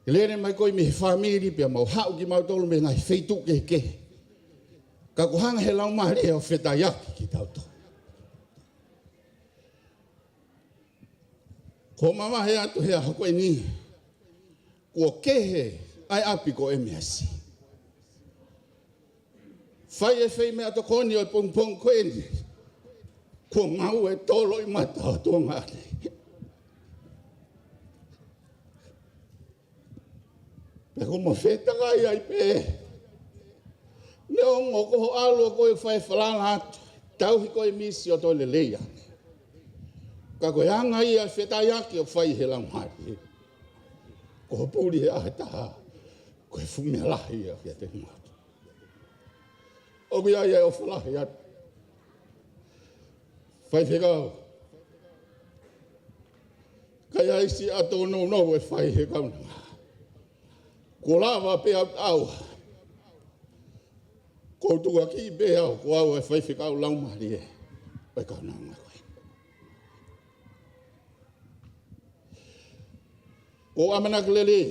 Ke lele mai koe mei he fāmili pea mau haʻu kimautolu mei he ngaahi feituʻu kehekehe. Ka kuo hanga he Laumālie ʻo fetaiaki kitautolu. Ko e mamahi atu he ʻaho ko eni, kuo kehe ʻa e ʻapi ko ʻEmeasi. Fai e fai meʻatokoni ʻo e pongipongi ko eni, kuo ngāue tolo ʻi mata ʻo Tonga ni. Pea ko e mafetakai ai pē. Neongo ko ho ʻalu ko ē ʻo fai falala atu, tauhi ko ē Misi ʻo toe lelei ange. Ka ko e anga ia e fetaiaki ʻoku fai he Laumālie, ko ho puli he ʻaho ʻe taha, ko e fuʻu meʻa lahi ia kiate kimoutolu. ʻOku ʻi ai e ʻofa lahi atu. Faifekau, ka ʻi ai siʻa tōnounou ʻe fai he kaunanga, kuo lava pē au ʻo ʻaua. Ko e tukuakiʻi pē au, ko au e faifekau laumālie ʻo e kaunanga ko ē. Ko e ʻamanaki lelei,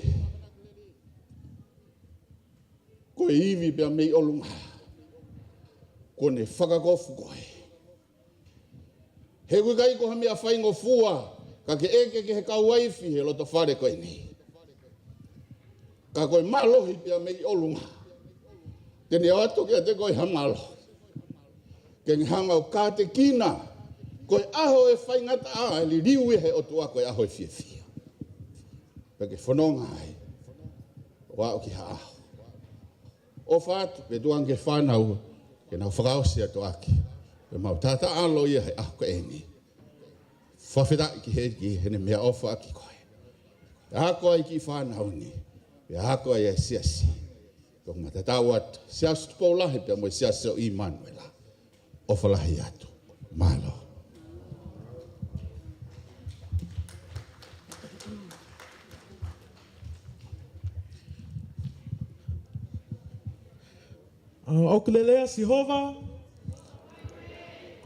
ko e ivi pea mei ʻolunga, kuo ne fakakofu koe. He ʻoku ʻikai ko ha meʻa faingofua ka ke ʻeke ki he kau uaifi he loto fale ko eni. Ka ko e mālohi pea mei ʻolunga, te ne ʻoatu kiate koe ha mālohi ke ne hanga ʻo kātekina, ko e ʻaho ʻo e faingataʻa ʻe liliu ia he ʻOtua ko e ʻaho ʻo e fiefia. Pea ke fononga ai, ʻo aʻu ki ha ʻaho. ʻOfa atu pē tuʻunga ki he fānau, ke nau fakaʻosi atu ʻaki, pea mau taʻataʻalo ia he ʻaho ko eni. Fakafetaʻi ki he ʻEiki heʻene meʻaʻofa ʻaki koe. Pea ako ai ki he fānau ni, pea ako ai e siasi. Pea ʻoku ma tatau atu, Siasi Tupou Lahi pea mo e Siasi ʻo ʻImanuela. ʻOfa lahi atu. Mālō. Uh, ʻoku lelei ʻa Sihova.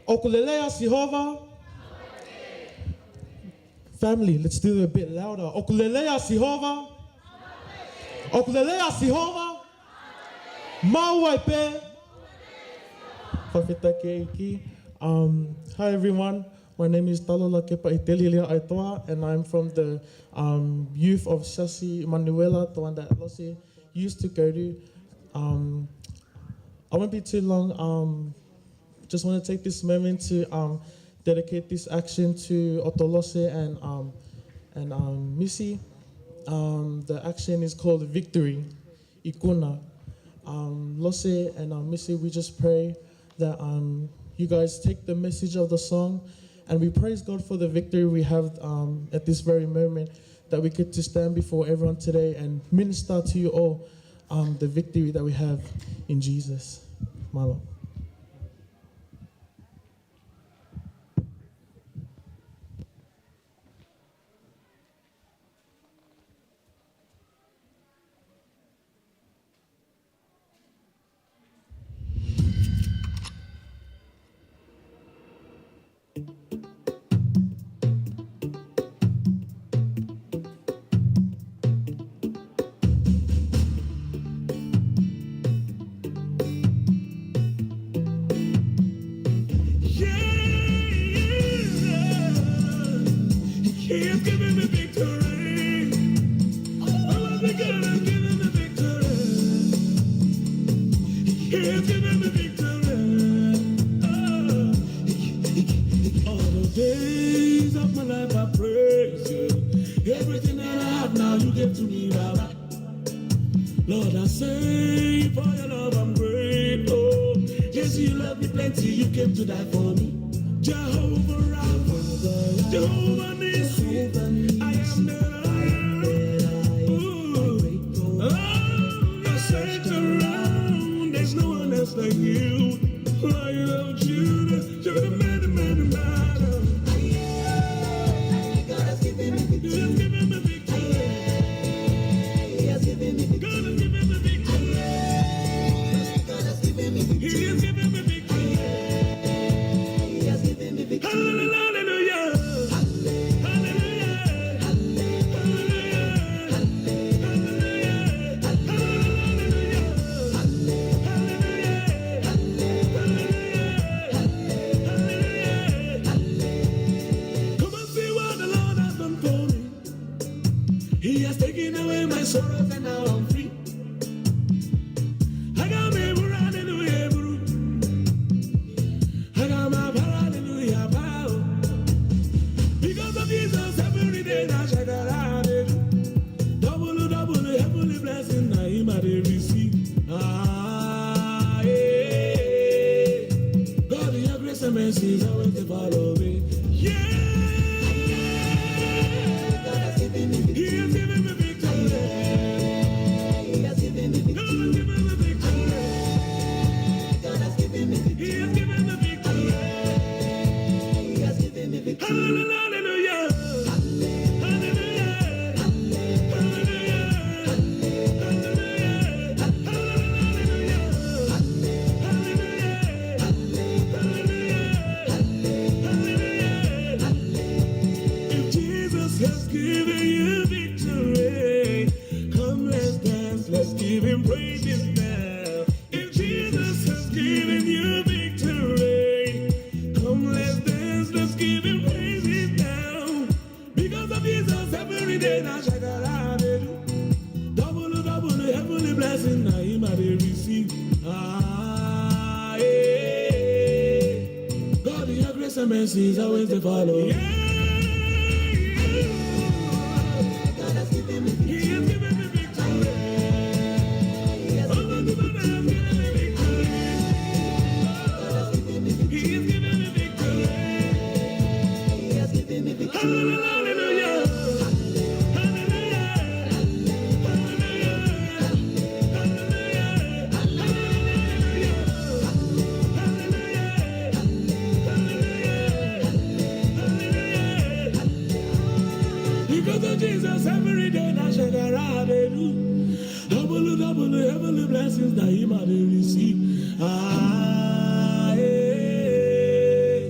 ʻOku lelei ʻa Sihova. Family, let's do it a bit louder. ʻOku lelei ʻa Sihova. ʻOku lelei ʻa Sihova. Maʻu ai pē. Fakafetaʻi ki he ʻEiki. Um, hi everyone, my name is Talola Kepa Itelia Aitoa, and I'm from the, um, youth of Siasi ʻImanuela, the one that Lose used to go to. Um, I won't be too long. Um, just want to take this moment to, um, dedicate this action to ʻOto Lose and, um, and, um, Misi. Um, the action is called Victory, Ikuna. Um, Lose and, um, Misi, we just pray that, um, you guys take the message of the song, and we praise God for the victory we have, um, at this very moment, that we get to stand before everyone today and minister to you all, um, the victory that we have in Jesus. Mālō. He has given me victory. Oh, the God has given me victory. He has given me victory. Oh, all the days of my life I praise you. Everything that I have now you give to me, Baba. Lord, I say for your love I'm grateful. Jesus, you love me plenty, you came to die for me. Jehovah Rapha, Jehovah Nissi, I am that I am. Ooh. Oh, I search around, there's no one else like you. Cry out, Judah, you're the man, the man, the man. God has given me victory. God has given me victory. God has given me victory. God has given me victory. God has given me victory. He has given me victory. He has given me victory. Hallelujah. Hallelujah. Come and see what the Lord has done for me. He has taken away my sorrows and now I'm free. Hallelujah, hallelujah. Because of Jesus, every day now shakara. Double, double, heavenly blessing, now him I dey receive. Ah, yeah. God, your grace and mercy is always to follow me. Yeah. God has given me victory. He has given me victory. He has given me victory. God has given me victory. God has given me victory. He has given me victory. He has given me victory. Hallelujah. Hallelujah. If Jesus has given you victory, come, let's dance, let's give him praises now. If Jesus has given you victory, come, let's dance, let's give him praises Mercies always they follow. Yeah, yeah. God has given me victory. He has given me victory. Over the battle, he has given me victory. He has given me victory. He has given me victory. Hallelujah. Hallelujah. Because of Jesus, every day I shout hallelujah. Double, double, heavenly blessings that him I may receive. Ah, eh.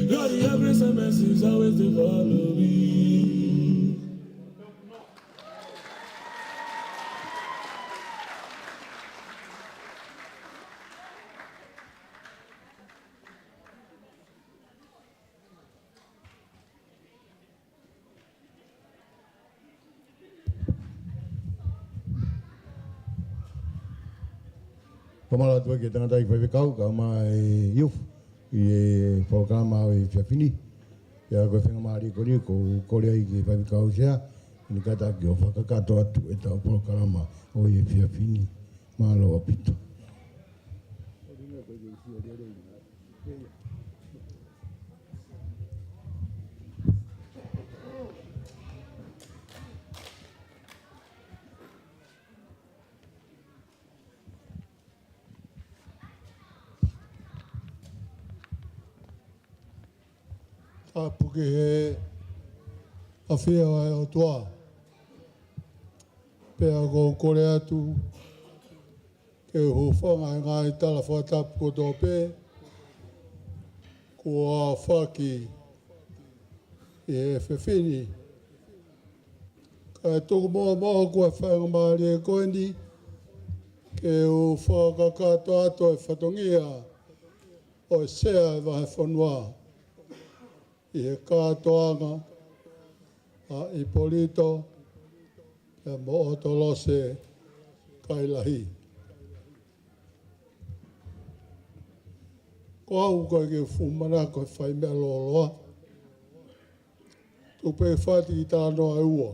God, your grace and mercies always they follow me. Fakamālō atu ki he tangataʻeiki faifekau, kae ʻumaʻā e youth, ʻi he polokalama ʻo e efiafi ni. Pea ko e faingamālie ko eni ʻoku ou kole ai ki he faifekau sea, ke ne kātaki ʻo fakakakato atu ʻetau polokalama ʻo e efiafi ni. Mālō ʻaupito. Tapu ki he ʻafio ʻa e ʻOtua. Pea ʻoku ou kole atu ke u hūfanga he ngaahi tala fakatapu kotoa pē kuo aofaki ʻi he efiafi ni. Kae tuku muʻa moʻoku ʻa e faingamālie ko eni ke u fakakakato atu e fatongia ʻo e sea ʻo e vahefonua ʻi he kātoanga ʻa ʻIpolito pea mo ʻOtolose Kailahi. Ko au ʻoku ʻikai ke u fuʻu manako he fai meʻa lōloa. Tuku pē ke fai atu e kiʻi talanoa ʻe ua.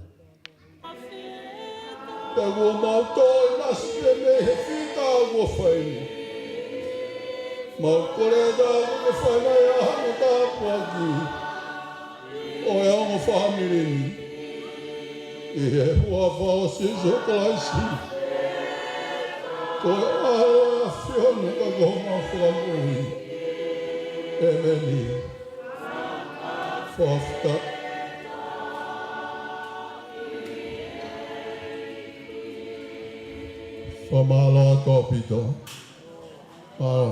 Pea kuo mau toe nasi pē mei he fika kuo fai ni. Mau kole atu ke fai mai ʻa hono tāpuaki ʻo e ongo fāmili ni ʻi he huafa ʻo Sīsū Kalaisi. Ko e ʻAlo ʻo e ʻAfiona ka ko homau Fakamoʻui. ʻEmeni. Fakafetaʻi. Fakamālō ʻaupito. Mālō.